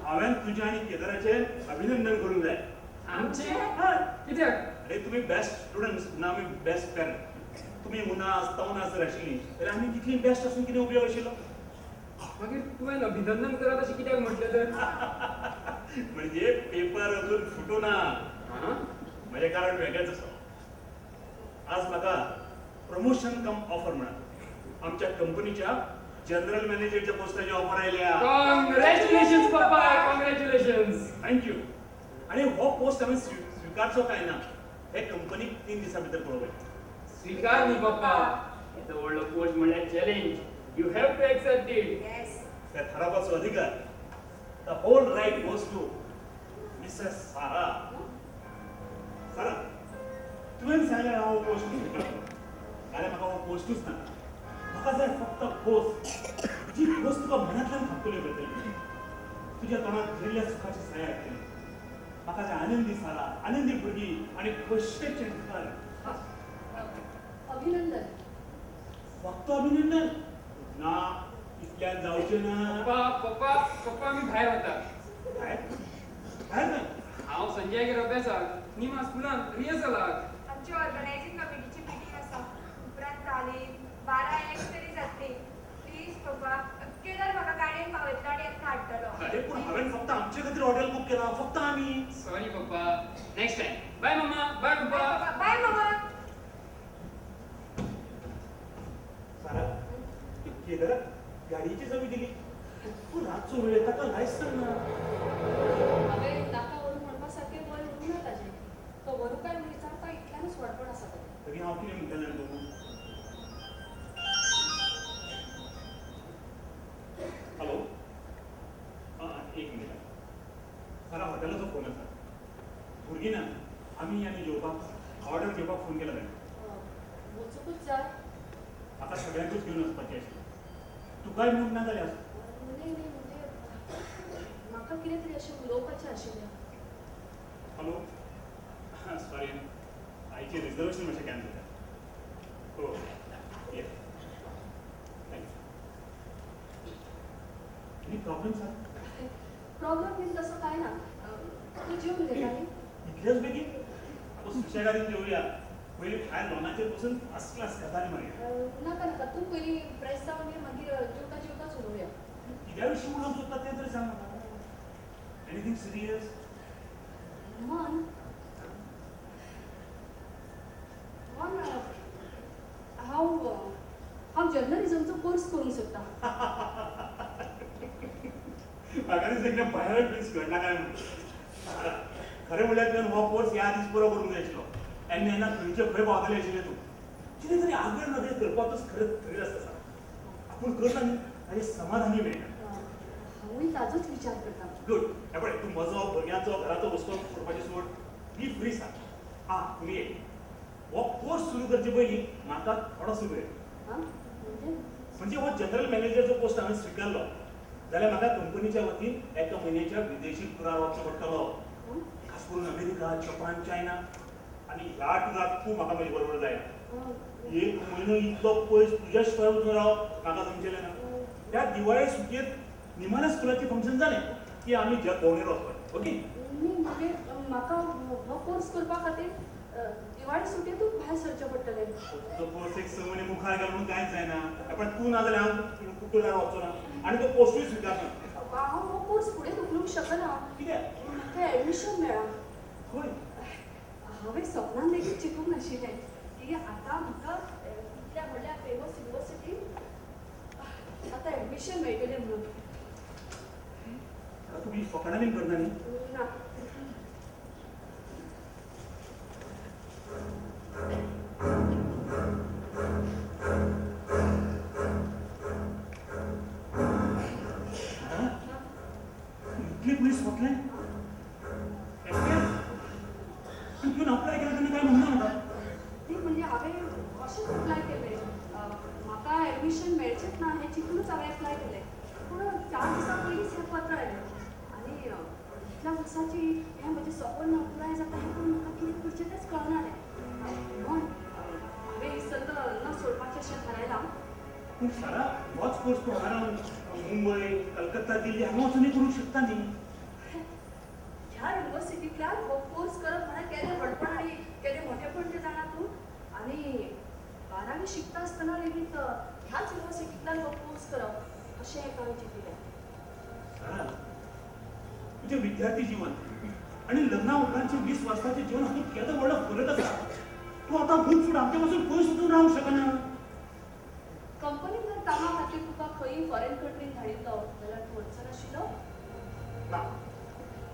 हांवें तुजें आनी केदाराचें अभिनंदन करूंक जाय. आमचें? कित्याक? अरे तुमी बेस्ट स्टुडंट्स ना आमी बेस्ट पेरंट. तुमी उनास तवनास जर आशिल्लीं जाल्यार आमी कितलीं बेस्ट आसून कितें उपयोग आशिल्लो? मागीर तुवें अभिनंदन करात अशें कित्याक म्हटलें तर? म्हणजे पेपर अजून फुटूना. म्हजें कारण वेगळेंच आसा. आज म्हाका प्रमोशन कम ऑफर म्हणा आमच्या कंपनीच्या जनरल मॅनेजरच्या पोस्टाची ऑफर आयल्या. कॉंग्रॅच्युलेशन्स पप्पा, कॉंग्रॅच्युलेशन्स. Thank you. आनी हो पोस्ट हांवें स्विकारचो काय ना हे कंपनीक 3 दिसां भितर कळोवपाचें. स्वीकार न्ही पप्पा, येदो व्हडलो पोस्ट म्हणल्यार challenge. You have to accept it. Yes. त्या थारावपाचो अधिकार, the whole right goes to Mrs Sara. Sara, तुवें सांगलें हांव हो पोस्ट स्विकारतलो, जाल्यार म्हाका हो पोस्टूच नाका. म्हाका जाय फक्त खोस, जी खोस तुका मनांतल्यान खापकल्यो करतली, तुज्या तोंडात भरिल्ल्या सुखाची सया हाडटली. म्हाका जाय आनंदी सारा, आनंदी भुरगीं आनी खोशेचें घर. अभिनंदन. फक्त अभिनंदन ना, इतल्यान जावचें ना. पप्पा पप्पा पप्पा, आमी भायर वता. भायर? भायर खंय? हांव संजयागेर अभ्यासाक, निमा स्कुलांत रिहर्सलाक. आमची ऑर्गनायझींग कमिटीची मिटींग आसा, उपरांत तालीम 12-1 तरी जातली. प्लीज पप्पा, केदार म्हाका गाडयेन पावयतलो आनी येतना हाडटलो. अरे पूण हांवें फक्त आमचे खातीर हॉटेल बूक केलां, फक्त आमी. सॉरी पप्पा, नेक्स्ट टायम. बाय मम्मा, बाय पप्पा. बाय मम्मा. सारा, केदाराक गाडयेची चावी दिली, पूण रातचो वेळ, ताका लायसन ना. हांवें नाका व्हरूं म्हणपा सारकें वय उरूंक ना ताजें. तो व्हरूं काय म्हूण विचारपा इतल्यानूच व्हडपण आसा ताजें. तरी हांव कितें म्हणटलें तूं? हॅलो, एक मिनट. सारा, हॉटेलाचो फोन आसा. भुरगीं ना, आमी आनी जेवपाक ऑर्डर घेवपाक फोन केला ताणें. वचूंकूच जाय. म्हाका सगळ्यांकूच घेवन वचपाचें आशिल्लें. तुकाय मूड ना जाल्यार आसूं. न्ही न्ही, म्हणजे म्हाका कितें तरी अशें उलोवपाचें आशिल्लें. हॅलो, सॉरी, आयचें रिजर्वेशन मातशें कॅन्सल जालें. हो, ये, thank you. Any problem sir? Problem बीन तसो कांय ना. तूं जेवन घेता न्ही? इतलेच बेगीन? आतां सुशेगादीन जेवया. पयलीं भायर लॉनाचेर बसून फर्स्ट क्लास गजाली मारया. नाका नाका, तूं पयलीं फ्रेश जावन ये, मागीर जेवता जेवताच उलोवया. कित्या विशीं उलोवंक सोदता तें तरी सांग म्हाका. Anything serious? मन मन हांव हांव जर्नलिजमचो कोर्स करूंक सोदतां. म्हाका दिसता एकदां भायर प्लीज घडला काय म्हणून. खरें म्हणल्यार तुवें हो कोर्स ह्या आदींच पुरो करूंक जाय आशिल्लो. आनी तेन्ना खंयचे खंय पावतलें आशिल्लें तूं. कितें तरी आगळ वेगळें करपाकूच खरें थ्रील आसता सारकें. आपूण करता न्ही ताजें समाधानूय मेळटा. हांवूय ताजोच विचार करता. गुड. हें पळय, तूं म्हजो, भुरग्यांचो, घराचो हुस्को करपाची सोड. बी फ्री सांग. आं, तुमी एक हो कोर्स सुरू करचे पयलीं म्हाका थोडोसो वेळ. म्हणजे हो जनरल मॅनेजरचो पोस्ट हांवें स्विकारलो जाल्यार म्हाका कंपनीच्या वतीन एका म्हयन्याच्या विदेशी टुरार वचचो पडटलो. खास करून अमेरिका, जपान, चायना. आनी ह्या टुराक तूं म्हाका म्हजे बरोबर जाय. एक म्हयनो इतलो पयस तुज्या शिवाय वचून रावप म्हाका जमचेलें ना. त्या दिवाळे सुटयेंत निमाण्या स्कुलाचें फंक्शन जालें की आमी जग भोंवडेर वचपाचें. ओके? न्ही, म्हणजे म्हाका हो कोर्स करपा खातीर दिवाळे सुटयेंतूच भायर सरचें पडटलें. तो कोर्स एक 6 म्हयने मुखार गेलो म्हणून कांयच जायना. पण तूं ना जाल्यार हांव टुरार वचचो ना आनी तो पोस्टूय स्विकारना. हांव हो कोर्स फुडें धुकलूंक शकना. कित्याक? म्हाका एडमिशन मेळ्ळां. खंय? हांवें सपनान लेगीत चिंतूंक नाशिल्लें की आतां म्हाका इतल्या व्हडल्या फेमस युनिवर्सिटीन आतां एडमिशन मेळटलें म्हणून. तुमी फकाणां बीन करना न्ही? ना. इतले पयस वतलें? एकटें? तुवें अप्लाय केलें तेन्ना कांय म्हणना म्हाका. न्ही, म्हणजे हांवें अशेंच अप्लाय केलें. म्हाका एडमिशन मेळचेंच ना हें चिंतूनच हांवें अप्लाय केलें. पूण 4 दिसां पयलींच हें पत्र आयलें आनी इतल्या वर्साची सपन पुराय जाता हें पळोवन म्हाका कितें करचें तेंच कळना रे. मन हांवें ही संद न सोडपाचें अशें थारायलां. पूण सारा, होच कोर्स तूं हांगा मुंबय, कलकत्ता, दिल्ली हांगा वचूनय करूंक शकता न्ही. ह्या युनिवर्सिटींतल्यान हो कोर्स करप म्हळ्यार केदें व्हडपण आनी केदें मोठेपण तें जाणा तूं. आनी 12वी शिकता आसतना लेगीत ह्याच युनिवर्सिटींतल्यान हो कोर्स करप अशें एक हांवें चिंतिल्लें. सारा, तुजें विद्यार्थी जीवन आनी लग्ना उपरांतचें 20 वर्सांचें जीवन हातूंत केदो व्हडलो फरक आसा. तूं आतां खूब फुडें आमचे पासून पयस वचून रावंक शकना. कंपनीन जर कामा खातीर तुका खंय फॉरेन कंट्रीन धाडिल्लो जाल्यार तूं वचनाशिल्लो? ना.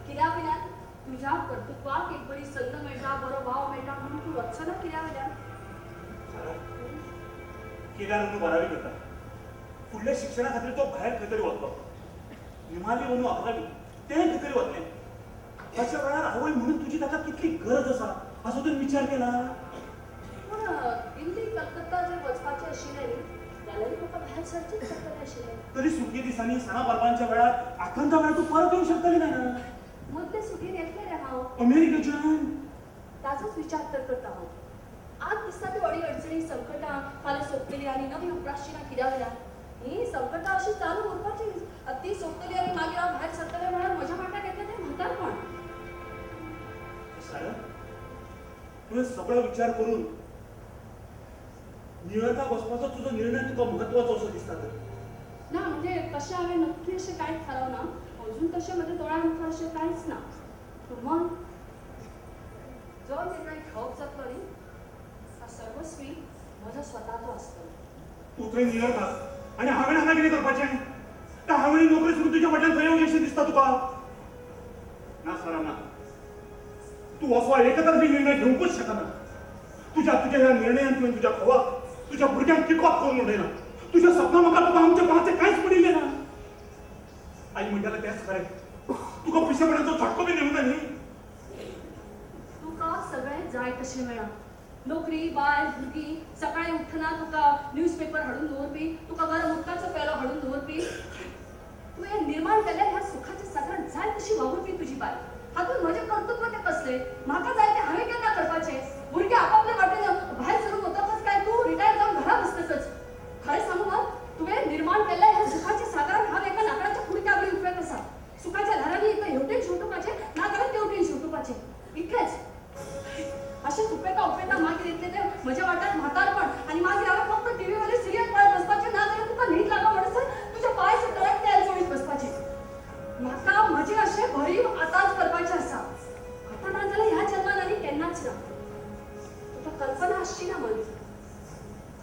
कित्या वयल्यान तुज्या कर्तृत्वाक एक बरी संद मेळटा, बरो वाव मेळटा म्हणून तूं वचना कित्या वयल्यान? सारा, केदार अंदू 12वी करता. फुडल्या शिक्षणा खातीर तो भायर खंय तरी वतलो. निमाली अंदू 11वी, तें खंय तरी वतलें. अशा वेळार आवय म्हणून तुजी ताका कितली गरज आसा असो तुवें विचार केला? पूण दिल्ली, कलकत्ता जर वचपाचें आशिल्लें न्ही जाल्यार म्हाका भायर सरचेंच पडटलें आशिल्लें. तरी सुटये दिसांनी, सणा परबांच्या वेळार, आकांता वेळार तूं परत येवंक शकतली ना? मदले सुटयेन येतलें रे हांव. अमेरिकेच्यान? ताजोच विचार तर करता हांव. आज दिसता ती अडी अडचणी, संकटां फाल्यां सोंपतली आनी नवी उप्रासची ना कित्या वयल्यान. ही संकटां अशी चालू उरपाची, ती सोंपतली आनी मागीर हांव भायर सरतलें म्हळ्यार म्हज्या वांट्याक येतलें तें म्हातारपण. सारा, तुवें सगळो विचार करून न्यूयॉर्काक वचपाचो तुजो निर्णय तुका म्हत्वाचो असो दिसता तर? ना, म्हणजे तशें हांवें नक्की अशें कांयच थारावना. अजून तशें म्हज्या दोळ्या मुखार अशें कांयच ना. पूण मन जो निर्णय घेवप जातलो न्ही तो सर्वस्वी म्हजो स्वताचो आसतलो. तूं थंय न्यूयॉर्काक आनी हांवें हांगा कितें करपाचें? काय हांवें नोकरी सोडून तुज्या फाटल्यान थंय येवचें अशें दिसता तुका? ना सारा, ना. तूं असो एकतर्फी निर्णय घेवंकूच शकना. तुज्या तुज्या ह्या निर्णयान तुवें तुज्या घोवाक, तुज्या भुरग्यांक किकोत करून उडयला. तुज्या सपना म्हाका तुका आमच्या कोणाचें कांयच पडिल्लें ना. आई म्हणटालें तेंच खरें. तुका पिशेपणाचो झटको बी येवंक ना न्ही? तुका सगळें जाय तशें मेळ्ळां. नोकरी, बायल, भुरगीं. सकाळीं उठ्ठना तुका न्यूजपेपर हाडून दवरपी, तुका गरम उदकाचो पेलो हाडून दवरपी. तुवें निर्माण केल्ल्या ह्या सुखाच्या सागरांत जाय तशी वावुरपी तुजी बायल. हातूंत म्हजें कर्तृत्व तें कसलें? म्हाका जाय तें हांवें केन्ना करपाचें? भुरगीं आपापले वाटेन भायर सरून वतकच काय तूं रिटायर जावन घरा बसतकच? खरें सांगू मग, तुवें निर्माण केल्ल्या ह्या सुखाच्या सागरांत हांव एका लाकडाच्या कुडक्या वरी उपेग आसा. सुखाच्या ल्हारांनी एक हेवटेन शेंवटुपाचें ना जाल्यार तेवटेन शेंवटुपाचें, इतलेंच. अशेंच उपेता उपेता मागीर येतलें तें म्हज्या वाट्याक म्हातारपण आनी मागीर हांवें फक्त टीव्ही वयलें सिरियल पळयत बसपाचें, ना जाल्यार तुका न्हीद लागना म्हणसर तुज्या पांय सकयल तेल चोळीत बसपाचें. म्हाका म्हजें अशें भरीव आतांच करपाचें आसा. आतां ना जाल्यार ह्या जल्मान आनी केन्नाच ना. तुका कल्पना आसची ना मन.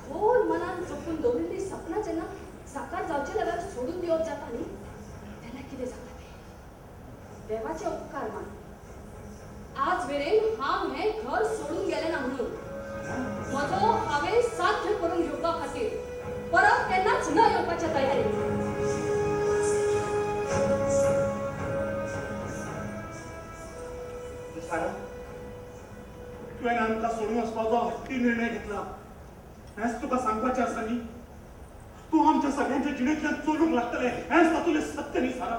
खोल मनान जपून दवरिल्लीं सपनां जेन्ना साकार जावचे जाल्यार सोडून दिवप जाता न्ही तेन्ना कितें जाता तें. देवाचे उपकार मान, आज मेरेन हांव हें घर सोडून गेलें ना म्हणून. म्हजो हांवें साध्य करून घेवपा खातीर परत केन्नाच न येवपाच्या तयारेन. सारा, तुवें आमकां सोडून वचपाचो हट्टी निर्णय घेतला हेंच तुका सांगपाचें आसा न्ही? तूं आमच्या सगळ्यांच्या जिणेंतल्यान चलूंक लागतलें हेंच तातूंतलें सत्य न्ही सारा?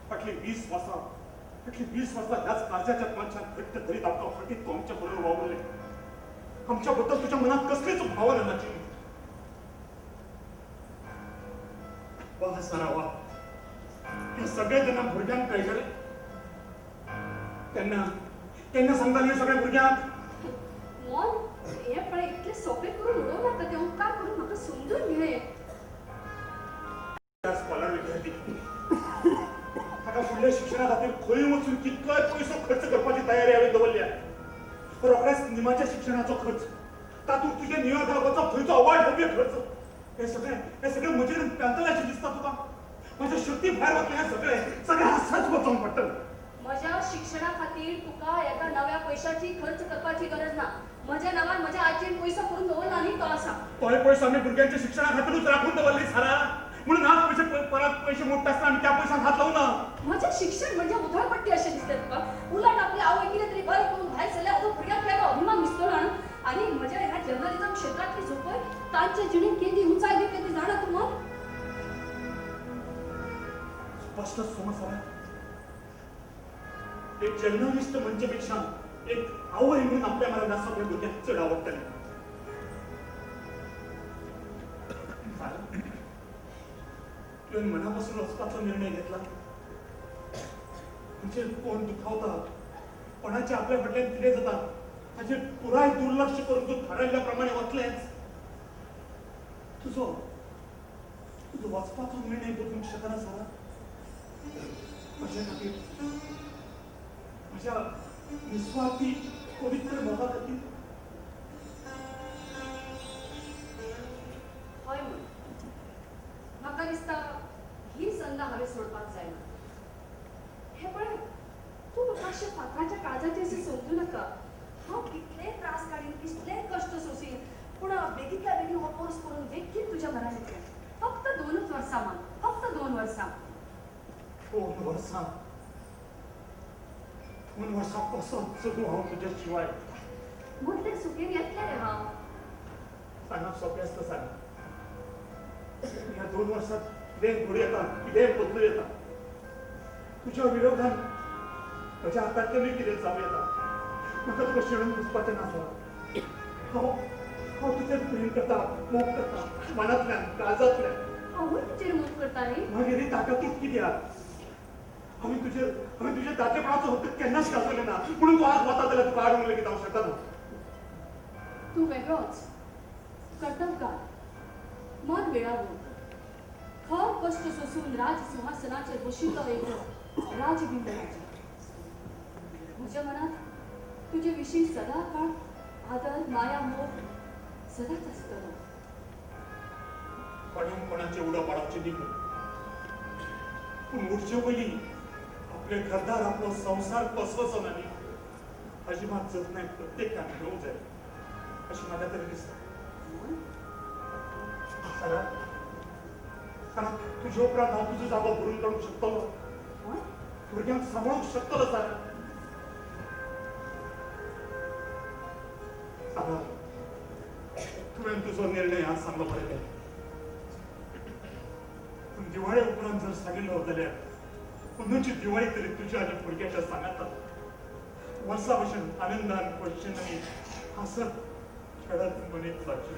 फाटलीं 20 वर्सां, फाटलीं 20 वर्सां ह्याच काळजाच्या मनशान घट्ट धरीत आमकां फटीत तूं आमच्या बरोबर वावुरलें. आमच्या बद्दल तुज्या मनांत कसलीच भावना नाशिल्ली. वा सारा वा. हें सगळें जेन्ना भुरग्यांक कळटलें तेन्ना तेन्ना सांगतालें हें सगळ्या भुरग्यांक. मन हें पळय इतलें सोंपें करून उडोवं नाका तें. उपकार करून म्हाका समजून घे. स्कॉलर विद्यार्थी ताका फुडल्या शिक्षणा खातीर खंय वचून कितलोय पयसो खर्च करपाची तयारी हांवें दवरल्या. रोखड्याच निमाच्या शिक्षणाचो खर्च, तातूंत तुजें न्यूयॉर्काक वचप, थंयचो अवार्ड भव्य खर्च, हें सगळें म्हजेर पेलतलें दिसता तुका. म्हज्या शक्ती भायर वतलें हें सगळें, सगळें हांसत वचोंक पडटलें. म्हज्या शिक्षणा खातीर तुका एका नव्या पयशाची खर्च करपाची गरज ना. म्हज्या नांवान म्हज्या आजयेन पयसो करून दवरला न्ही तो आसा. तोय पयसो आमी भुरग्यांच्या शिक्षणा खातीरूच राखून दवरली सारा. म्हणून आज पयशे परत पयशे मोडटा आसतना आमी त्या पयशांक हात लावना. म्हजें शिक्षण म्हणजे उधळपट्टी अशें दिसलें तुका? उलट आपली आवय कितें तरी बरें करून भायर सरल्या हाचो भुरग्यांक केदो अभिमान दिसतलो जाणा. आनी म्हज्या ह्या जर्नलिजम क्षेत्रांतली झोपय तांचे जिणेक केदी उंचाय दितली ती जाणा तूं मन? स्पश्ट समज सारा, एक जर्नलिस्ट म्हणचे पेक्षा एक आवय म्हणून आपल्या मनात आसप हे भुरग्यांक चड आवडटलें. तुवें मनापासून वचपाचो निर्णय घेतला म्हणजे कोण दुखावता, कोणाच्या आपल्या फाटल्यान कितें जाता ताचेर पुराय दुर्लक्ष करून तूं थारायल्ल्या प्रमाणे वतलेंच. तुजो तुजो वचपाचो निर्णय बदलूंक शकना सारा. म्हज्या खातीर, म्हज्या निस्वार्थी पवित्र मोगा खातीर. हय म्हण म्हाका दिसता ही संद हांवें सोडपाक जायना. हें पळय, तूं म्हाका अशें फातराच्या काळजाचें अशें समजूं नाका. हांव कितले त्रास काडीन, कितले कश्ट सोंसीन, पूण बेगींतल्या बेगीन हो कोर्स करून बेगीन तुज्या घरा येतलें. फक्त 2 वर्सां मान, फक्त 2 वर्सां. 2 वर्सां? 2 वर्सां कसो जगूं हांव तुज्या शिवाय? मदले सुकेर येतलें रे हांव. सांगप सोंपें आसता सांग. ह्या 2 वर्सांत कितेंय घडूं येता, कितेंय बदलूं येता. तुज्या विरोधान म्हज्या हातांतल्यानूय कितें जावं येता. म्हाका तुका शिणून वचपाचें ना सर. हांव हांव तुजेर प्रेम करता, मोग करता, मनांतल्यान, काळजांतल्यान. हांवूय तुजेर मोग करता न्ही. मागीर ही ताकतूच कित्याक? हांवें तुजेर दादलेपणाचो हक्क केन्नाच गाजयलो ना, म्हणून तूं आज वता जाल्यार तुका आडूंक लेगीत हांव शकना. तूं वेगळोच कर्तबगार, मन वेळावून खर कश्ट सोसून राजसिंहासनाचेर बशिल्लो एक राजबिंब राजा. म्हज्या मनांत तुजे विशीं सदा काळ आदर, माया, मोग सदांच आसतलो. कोणाक कोणाचे उडो पाडपाची न्ही, पूण उडचे पयलीं आपले घरदार, आपलो संवसार पसवचो ना न्ही, हाजी मात जतनाय प्रत्येकान घेवंक जाय अशें म्हाका तरी दिसता. सारा, सारा, तुजे उपरांत हांव तुजो जागो भरून काडूंक शकतलो, भुरग्यांक सांबाळूंक शकतलो. सारा, सारा, तुवें तुजो निर्णय आज सांगलो बरें तें, पूण दिवाळे उपरांत जर सांगिल्लो जाल्यार अंदूची दिवाळी तरी तुज्या आनी भुरग्याच्या सांगातान वर्सा भशेन आनंदान, खोशयेन आनी हांसत खेळत मनयत जावची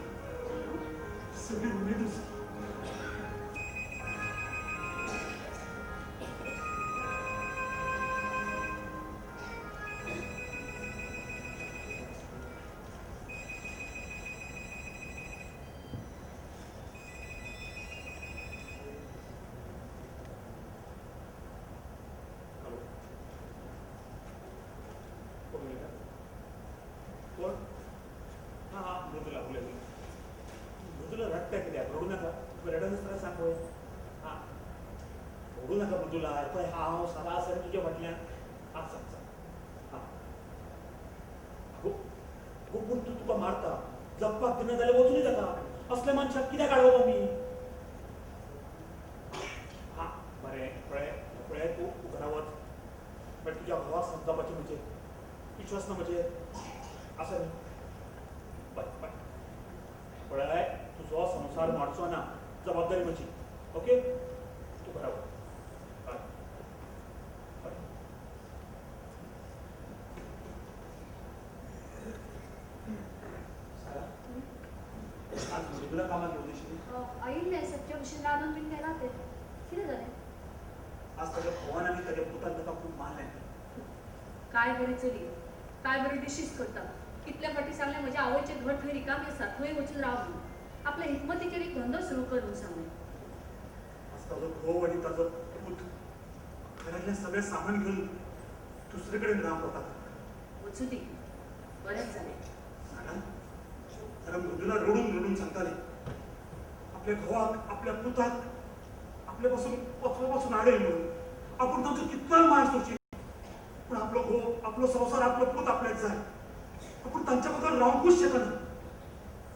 सगळी उमेदूच. रडू नाका मृदुला, पळय हांव सारा आसा रे तुज्या फाटल्यान. हां सांग सांग. हां अगो अगो, पूण तूं तुका मारता, जगपाक दिना जाल्यार वचूनय जाता. असल्या मनशाक कित्याक आडोवप आमी? हां बरें, पळय पळय, तूं घरा वच, बट तुज्या घोवाक समजावपाचें म्हजेर विश्वास ना म्हजेर आसा न्ही. बरें बरें, पळय तुजो संवसार मारचो ना, जबाबदारी म्हजी. ओके, तूं घरा वच. आज मृदुला कामाक येवन नाशिल्ली? आयिल्लें, सदच्या भशेन रांदून बीन गेलां तें. कितें जालें? आज ताज्या घोवान आनी ताज्या पुतान ताका खूब मारलें. काय बरी चली, काय बरी डिशीज करता. कितल्या फावटी सांगलें म्हज्या आवयचें घर थंय रिकामी आसा, थंय वचून राव म्हणून. आपल्या हिकमतीचेर एक धंदो सुरू कर म्हणून सांगलें. आज ताजो घोव आनी ताजो पूत घरांतलें सगळें सामान घेवन दुसरे कडेन रावंक वतात. वचूं दी, बरेंच जालें. सारा, सारा, मृदुला रडून रडून सांगतालें आपल्या घोवाक, आपल्या पुताक आपल्या पासून वचपा पासून आडय म्हणून. आपूण तांचो कितलोय मार सोंशी, पूण आपलो घोव, आपलो संवसार, आपलो पूत आपल्याक जाय. आपूण तांच्या बगर रावंकूच शकना.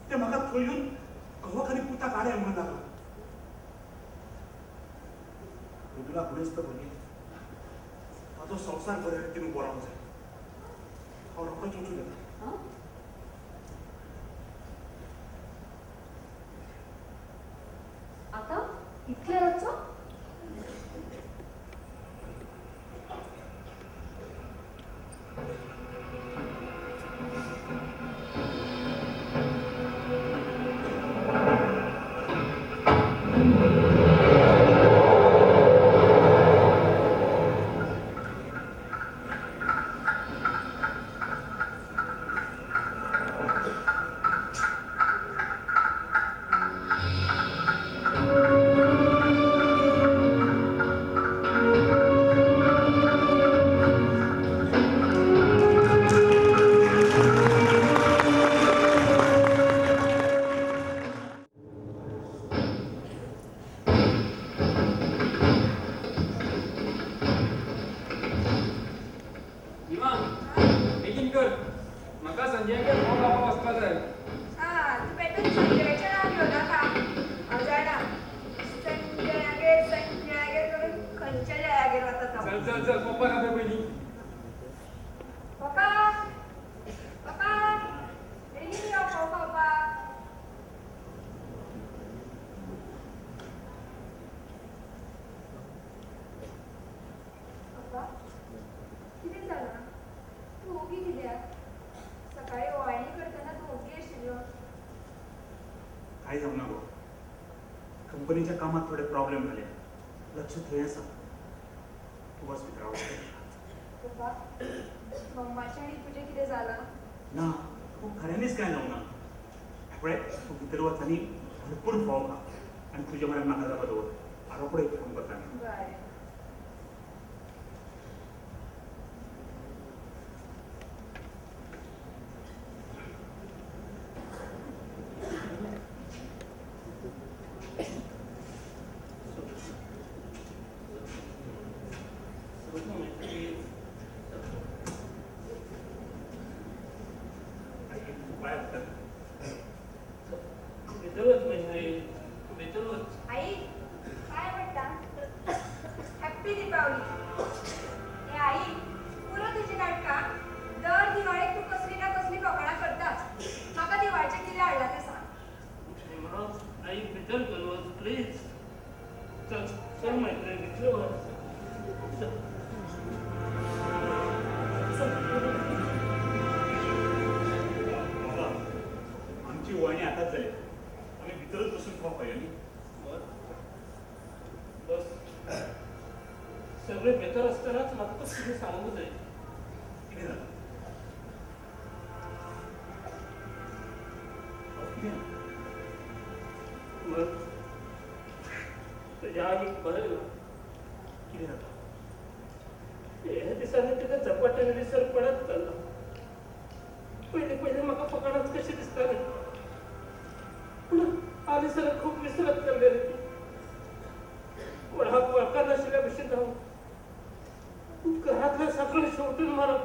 ते म्हाका थंय येवन घोवाक आनी पुताक आडय म्हणून लागलो. मृदुला गुणेस्त भुरगें, ताजो संवसार बरे रितीन उबो रावंक जाय. हांव रोखडोच वचून येता. आतां इतले रातचो? पप्पा जाय. हां, तूं बेटूच संजयाचें नांव घेवं नाका. हांव जाणा संजयागेर संजयागेर करून खंयच्या जयागेर वता तो. चल चल चल, पप्पा आपय पयलीं. पप्पा पप्पा बेगीन यो फोव खावपाक. पप्पा कितें जालां? तूं ओगी कित्याक? सकाळीं ओवाळणी करतना तूं ओगी आशिल्लो. काय जावं ना गो, कंपनीच्या कामात थोडे प्रॉब्लेम झाले, लक्ष थंय आसा. तूं बस भितर हांव. पप्पा मम्माचें आनी तुजें कितें जालां? ना, तूं खऱ्यांनीच कांय जावं ना. पळय, तूं भितर वच आनी भरपूर फोव खा आनी तुज्या म्हऱ्यान म्हाका जागो दवर. हांव रोखडो एक फोन करता. बरें. पांय पडटा. भितर वच मैत्री, भितर वच. आई काय म्हणटा? हॅप्पी दीपावली. हे आई, पुरो तुजी नाटकां. दर दिवाळेक तूं कसली ना कसली फकाणां करताच. म्हाका दिवाळेचें कितें हाडलां तें सांग. आई भितर घेवन वच प्लीज. चल चल मैत्री, भितर वच. चल. बाबा, आमची ओवाळणी आतांच जाली, आमी भितरच बसून फोव खावया न्ही. बस, सगळे भितर आसतनाच म्हाका तुका कितें सांगूंक जाय. कितें जालां? कितें? मग तुज्या आईक बरें ना. कितें जाता? ह्या दिसांनी तिका झपाट्यान विसर पडत चल्ला. पयलीं पयलीं म्हाका फकाणांच कशें दिसतालें, पूण हालीं सगळें खूब विसरत चल्लें रे ती. कोणाक वळखनाशिल्ल्या भशेन जावन घरांतलें सगळें शेंवटून मारप.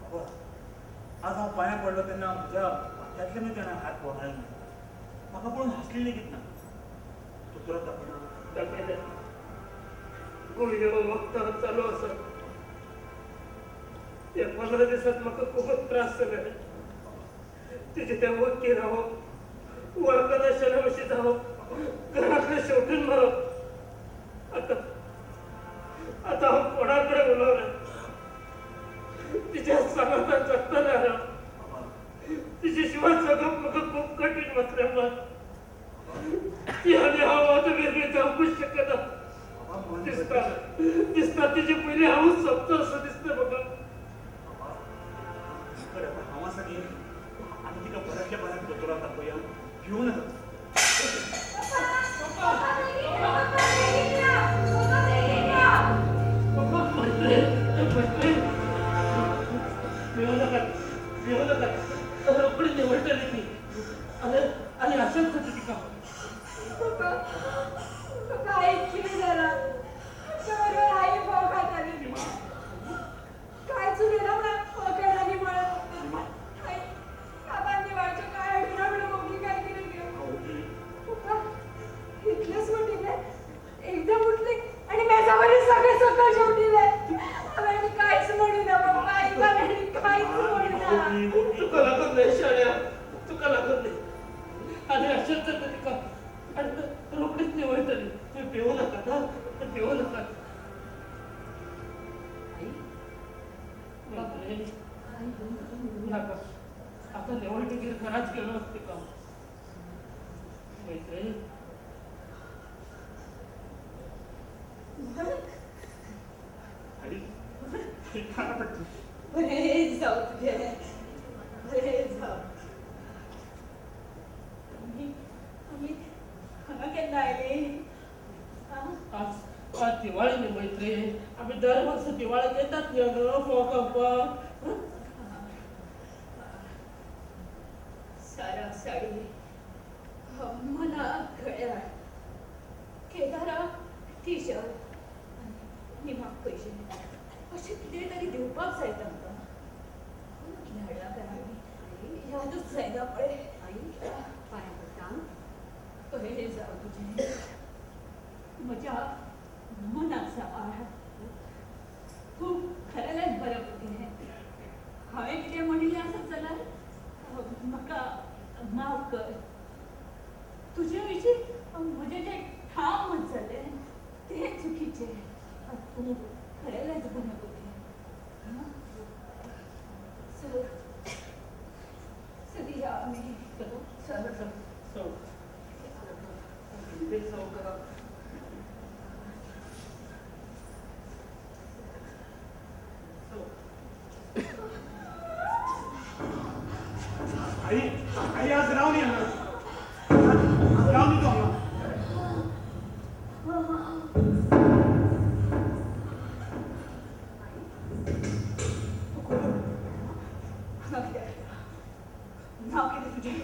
बाबा, आज हांव पांयां पडलो तेन्ना म्हज्या माथ्यांतल्यानूय ताणें हात वगळ्ळे ना. म्हाका पळोवन हांसली लेगीत ना. दोतोराक दाखयना? दाखयलें. गुळयो वखदां चालू आसा. त्या 15 दिसांत म्हाका खूबच त्रास जाले. तिजें तें वखदी रावप, वळखनाशिल्ल्या भशेन जावप, घरांतलें शेंवटून मारप. आतां आतां हांव कोणा कडेन उलोवना. तिच्या सांगातान जगतना हांव. तिचे शिवाय जगप म्हाका खूब कठीण वतलें. मात ती आनी हांव आतां वेगळी जावंकूच शकना. दिसता दिसता तिचे पयलीं हांवूच सोंपता असो दिसता म्हाका. हांव आसा न्ही, आमी तिका बऱ्यांतल्या बऱ्या दोतोराक दाखोवया. भिवू नाका. भिवू नाका, भिवू नाका. रोखडी निवडटली ती आनी अशेंच जाता तिका. पप्पा, पप्पा आईक कितें जालां? आमच्या बरोबर आई फोव खाताली. कांयच उलयना म्हणून फकाणांनी म्हळें. आई, बाबान दिवाळेचें कांय हाडूना म्हणून ओगी काय कितें घेवन. पप्पा, इतलेंच म्हणिल्लें, एकदम उठली आनी मेजा वयलें सगळें सकयल शेंवटिलें. हांवें आनी कांयच म्हणूना पप्पा, आईक हांवें आनी कांयच म्हणूना. तुका लागून न्हय शाण्या, तुका लागून न्हय. आनी अशेंच जाता तिका आनी रोखडीच निवळटली. तुवें भिवू नाकात. हां, भिवू नाकात. आई नाका, आतां निवळटकीर घराच घेवन वच तिका. मैत्रेयी, आई, पांयां पडटा. बरें जावं तुजें, बरें जावं. आमी आमी हांगा केन्ना आयलीं? आज आज दिवाळी न्ही मैत्री, आमी दर वर्सा दिवाळेक येतात न्ही हांगा फोव खावपाक. साराक साडी, मनाक घड्याळ, केदाराक टी शर्ट आनी निमाक पयशे, अशें कितें तरी दिवपाक जाय तांकां. जायना पळय. आई पांयां पडटा. बरें जावं तुजें. म्हज्या मनाक सांबाळ. तूं खरेलेंच बरें भुरगें. हांवें कितें म्हणिल्लें आसत जाल्यार म्हाका माफ कर. तुजे विशीं म्हजें जें ठाम मत जालें तें चुकीचें. तूं खरेलेंच बरें भुरगें. चल चल या आमी. चल चल चल करा. आई आई आज रावनी हांगा, आज रावनी तूं हांगा. हांगा कित्याक? नांव कितें तुजें?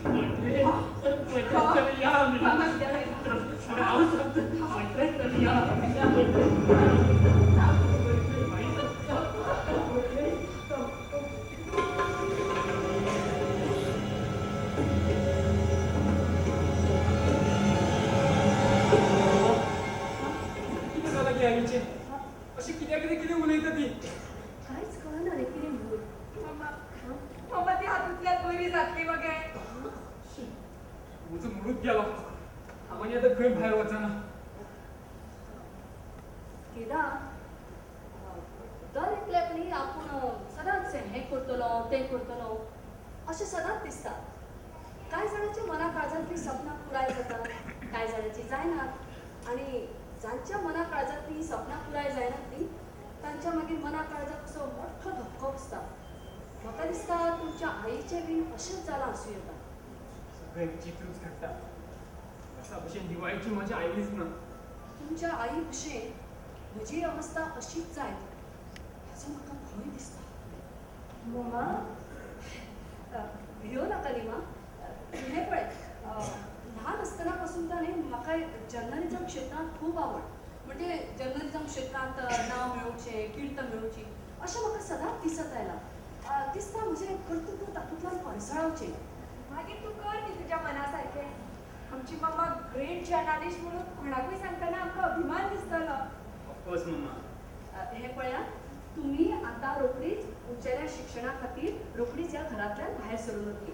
हांगा कित्याक? कितें जालां की आईचें? अशें कित्याक कितें कितें उलयता ती? कांयच कळना रे कितें म्हणून. मम्मा मम्मा ती हातूंतल्यान बरी जातली मगे. म्हजो मुडूच गेलो. हांव आनी आतां खंय भायर वचना. केदार दर एकल्याक न्ही आपूण सदांच हें करतलो तें करतलो अशें सदांच दिसता. कांय जाणांच्या मना काळजांतलीं सपनां पुराय जातात, कांय जाणांची जायनात. आनी जांच्या मना काळजांतलीं सपनां पुराय जायनात न्ही तांच्या मागीर मना काळजाक असो मोठो धक्को बसता. म्हाका दिसता तुमच्या आईचें बीन अशेंच जालां आसूं येता. सगळें चित्रूच घडटा. वर्सा भशेन दिवाळीची मजा आयलीच ना. तुमच्या आई भशेन म्हजी अवस्था अशीच जायत हाचो म्हाका भंय दिसता. मम्मा भियो नाका न्ही मा. हें पळय, ल्हान आसतना पासून ताणें म्हाका जर्नलिजम क्षेत्रांत खूब आवड. म्हणजे जर्नलिजम क्षेत्रांत नांव मेळोवचें, कीर्त मेळोवची अशें म्हाका सदांच दिसत आयलां. दिसता म्हजें कर्तृत्व तातूंतल्यान पडसळावचें. मागीर तूं कर न्ही तुज्या मना सारकें. आमची मम्मा ग्रेट जर्नलिस्ट म्हणून कोणाकूय सांगतना आमकां अभिमान दिसतलो. ऑफकोर्स मम्मा. हें पळया, तुमी आतां रोखडीच उंचेल्या शिक्षणा खातीर रोखडीच ह्या घरांतल्यान भायर सरून वतली.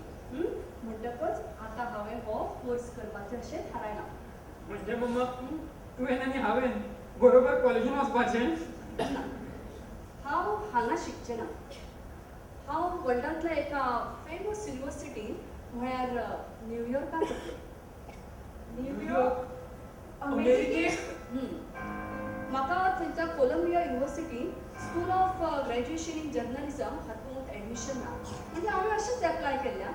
म्हणटकच आतां हांवें हो कोर्स करपाचें अशें थारायलां. म्हणजे मम्मा तुवें आनी हांवें बरोबर कॉलेजीन वचपाचें? ना, हांव हांगा शिकचें ना. हांव वर्ल्डांतल्या एका फेमस युनिवर्सिटीन म्हळ्यार न्यूयॉर्काक वतलें. न्यूयॉर्क? अमेरिकेक? म्हाका थंयच्या कोलंबिया युनिवर्सिटीन school of graduation in journalism हातूंत एडमिशन ना. म्हणजे हांवें अशेंच एप्लाय केल्ल्या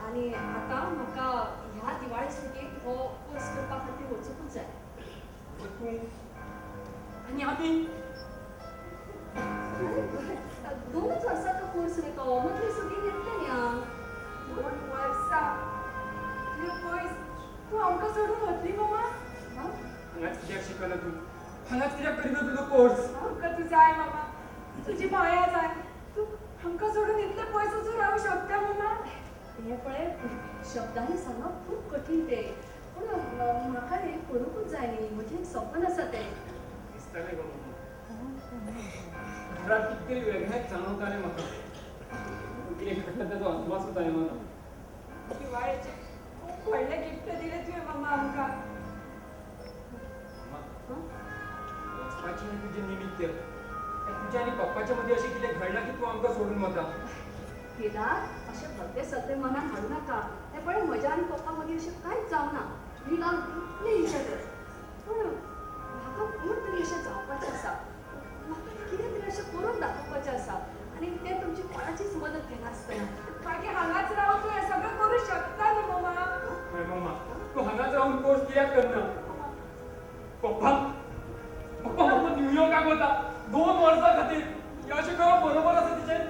आनी आतां म्हाका ह्या दिवाळे सुटयेक हो कोर्स करपा खातीर वचूंकूच जाय. तूं आनी आमी? 2 वर्सांचो कोर्स रे तो. मदली सुटी येतलें न्ही हांव. 2 वर्सां इतलें पयस तूं आमकां सोडून वतली मम्मा? हांगाच कित्याक शिकना तूं? हांगाच कित्याक करिना तुजो कोर्स? आमकां तूं जाय मम्मा, तुजी माया जाय. तूं आमकां सोडून इतलें पयस वचून रावूंक शकता मम्मा? हें पळय, शब्दांनी सांगप खूब कठीण तें, पूण म्हाका हें करूंकूच जाय न्ही. म्हजें एक सपन आसा तें. दिसतालें गो मम्मा, घरांत कितें तरी वेगळेंच जाणवतालें म्हाका. कितें घडटा ताचो अदमासूच आयलो ना. दिवाळेचें खूब व्हडलें गिफ्ट दिलें तुवें मम्मा आमकां. मम्मा, वचपाचें हें तुजें निमित्त. तुज्या आनी पप्पाच्या मदीं अशें कितें घडलां की तूं आमकां सोडून वता? केदार, अशें भलतें सगळें मनान हाडूं नाका. हें पळय, म्हज्या आनी पप्पा मदीं अशें कांयच जावना. We love deeply each other. पूण म्हाका कोण तरी अशें जावपाचें आसा. म्हाका कितें तरी अशें करून दाखोवपाचें आसा आनी तें तुमची कोणाचीच मदत घेनासतना. मागीर हांगाच रावन तूं हें सगळें करूं शकता न्ही मम्मा? हय मम्मा, तूं हांगाच रावन कोर्स कित्याक करना? पप्पा पप्पा मम्मा न्यूयॉर्काक वता 2 वर्सां खातीर. हें अशें करप बरोबर आसा तिचें?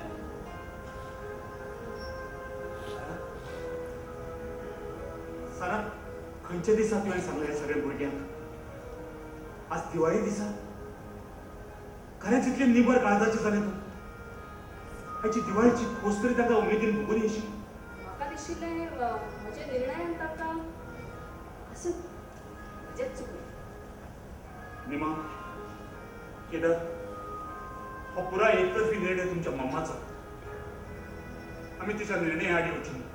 सारा, खंयच्या दिसा तुवें सांगलें हें सगळें भुरग्यांक? आज दिवाळी दिसा? खरेंच इतलें निबर काळजाचें जालें तूं? हाची दिवाळीची खोस तरी तांकां उमेदीन भोगून येशी. म्हाका दिसता नाशिल्लें म्हज्या निर्णयान ताका आसूं, म्हजेंच चुकलें. निमा, केदार, हो पुराय एकतर्फी निर्णय तुमच्या मम्माचो. आमी तिच्या निर्णय आड येवची ना,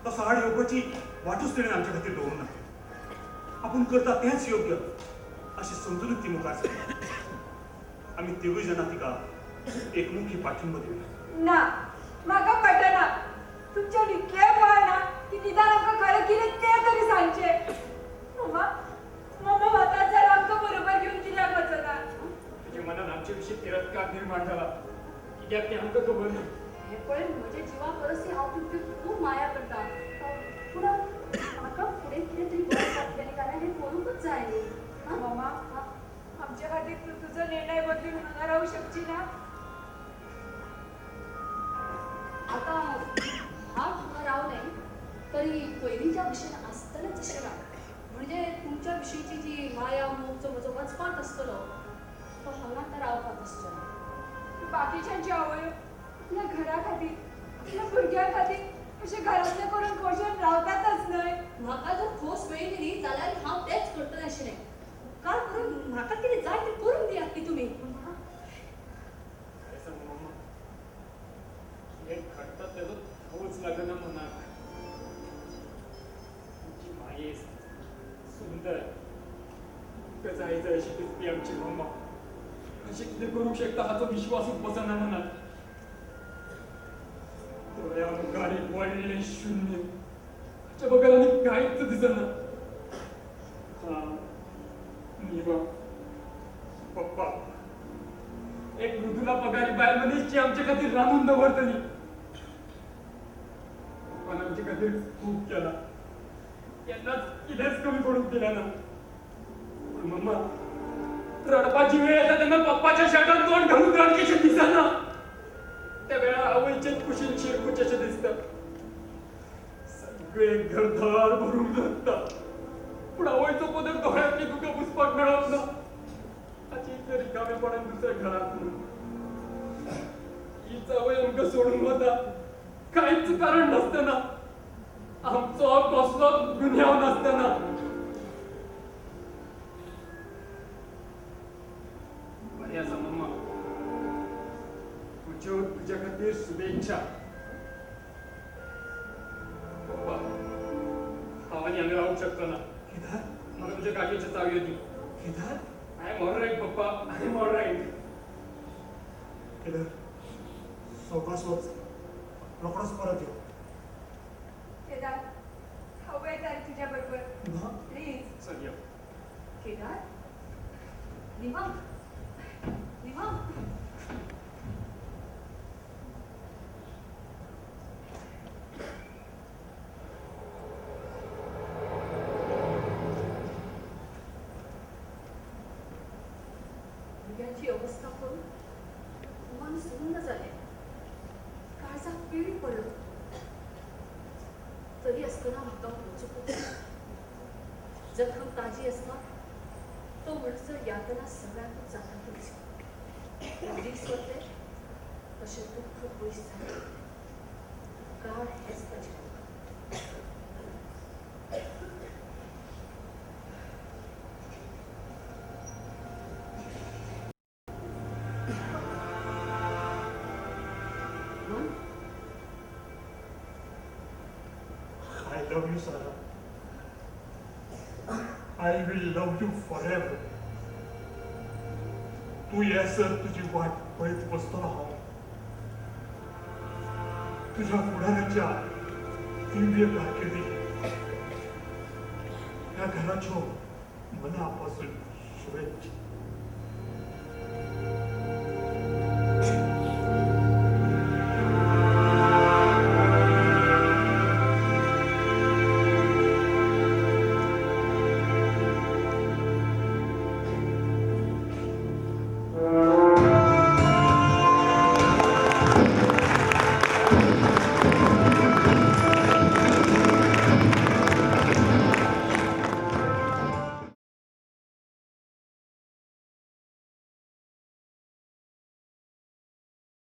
तसो आड येवपाची वाटूच तिणें आमच्या खातीर दवरूंक ना. आपूण करता तेंच योग्य अशें समजुनूच ती मुखार सरता. आमी तिगूय जाणां तिका एकमुखी पाठिंबो दिवया. ना, म्हाका पटना. तुमच्यान इतलें कळना की निदान आमकां खरें कितें तें तरी सांगचें. मम्मा, मम्मा वतात जाल्यार आमकां बरोबर घेवन कित्याक वचना? तुज्या मनान आमचे विशीं तिरस्कार निर्माण जाला, कित्याक तें आमकां खबर ना. हें पळय, म्हज्या जिवा परस हांव तुमची खूब माया करता, पूण म्हाका फुडें कितें तरी बरें जातलें कारण हें करूंकच जाय न्ही. मम्मा, आमच्या खातीर तूं तुजो निर्णय बदलून हांगा रावूं शकची ना? आतां हांव हांगा रावलें तरी पयलींच्या भशेन आसतलेंच अशें ना. म्हणजे तुमच्या विशींची जी माया मोग जो म्हजो वचपांत आसतलो तो हांगा आतां रावपाक आसचो ना. बाकीच्यांची आवय आपल्या घरा खातीर, आपल्या भुरग्यां खातीर अशें घरांतलें करून खोशेन रावतातच न्हय. म्हाका जर खोस मेळ्ळी न्ही जाल्यार हांव तेंच करतलें आशिल्लें. उपकार करून म्हाका कितें जाय तें करून दियात न्ही तुमी. खरें सांगू मम्मा, कितें घडटा तेजो थावच लागना मनाक. तुमची मायेस्त, सुंदर, तुमकां जाय जाय अशी दिसपी आमची मम्मा अशें कितें करूंक शकता हाचो विश्वासूच बसना मनाक. दोळ्या मुखार एक व्हडलें शून्य, हाच्या बगर आनी कांयच दिसना. हांव, निमा, पप्पा, एक मृदुला पगारी बायल मनीस जी आमचे खातीर रांदून दवरतली. पप्पान आमचे खातीर खूब केला, केन्नाच कितेंच कमी पडूंक दिलें ना. पूण मम्मा, रडपाची वेळ येता तेन्ना पप्पाच्या शर्टान तोंड घालून रडकेशें दिसना. त्या वेळार आवयचेच कुशीन शिरकूचें अशें दिसता. सगळें घरदार भरून रडटा, पूण आवयचो पदर दोळ्यांतली दुकां पुसपाक मेळप ना. हाचे इतलें रिकामेपणान दुसऱ्या घरांत न्हू. हीच आवय आमकां सोडून वता कांयच कारण नासतना, आमचो कसलोच गुन्यांव नासतना. बरें आसा मम्मा, तुज्यो तुज्या खातीर शुभेच्छा. पप्पा, हांव आनी हांगा रावूंक शकचो ना. केदार, म्हाका तुज्या गाडयेच्यो चावयो दी. Kedar, I am all right पप्पा, I am all right. Kedar, सवकास वच, रोखडोच परत यो. केदार, हांव येता रे तुज्या बरोबर, प्लीज. चल यो. केदार, निमा, निमा, भुरग्यांची अवस्था पळोवन मन सुन्न जालें, काळजाक पीळ पडलो. तरी आसतना म्हाका वचूंकच जाय. जखम ताजी आसता तो म्हणसर यातना सगळ्यांकूच जातातूच. दीस वतले तशें दुख्ख पयस जालें. काळ हेंच ताजें. I love you, Sarah. I will love you forever. तूं येसर तुजी वाट पळयत बसतलो हांव. तुज्या फुडाराच्या दिव्य कारकिर्दीक ह्या घराच्यो मना पासून शुभेच्छा.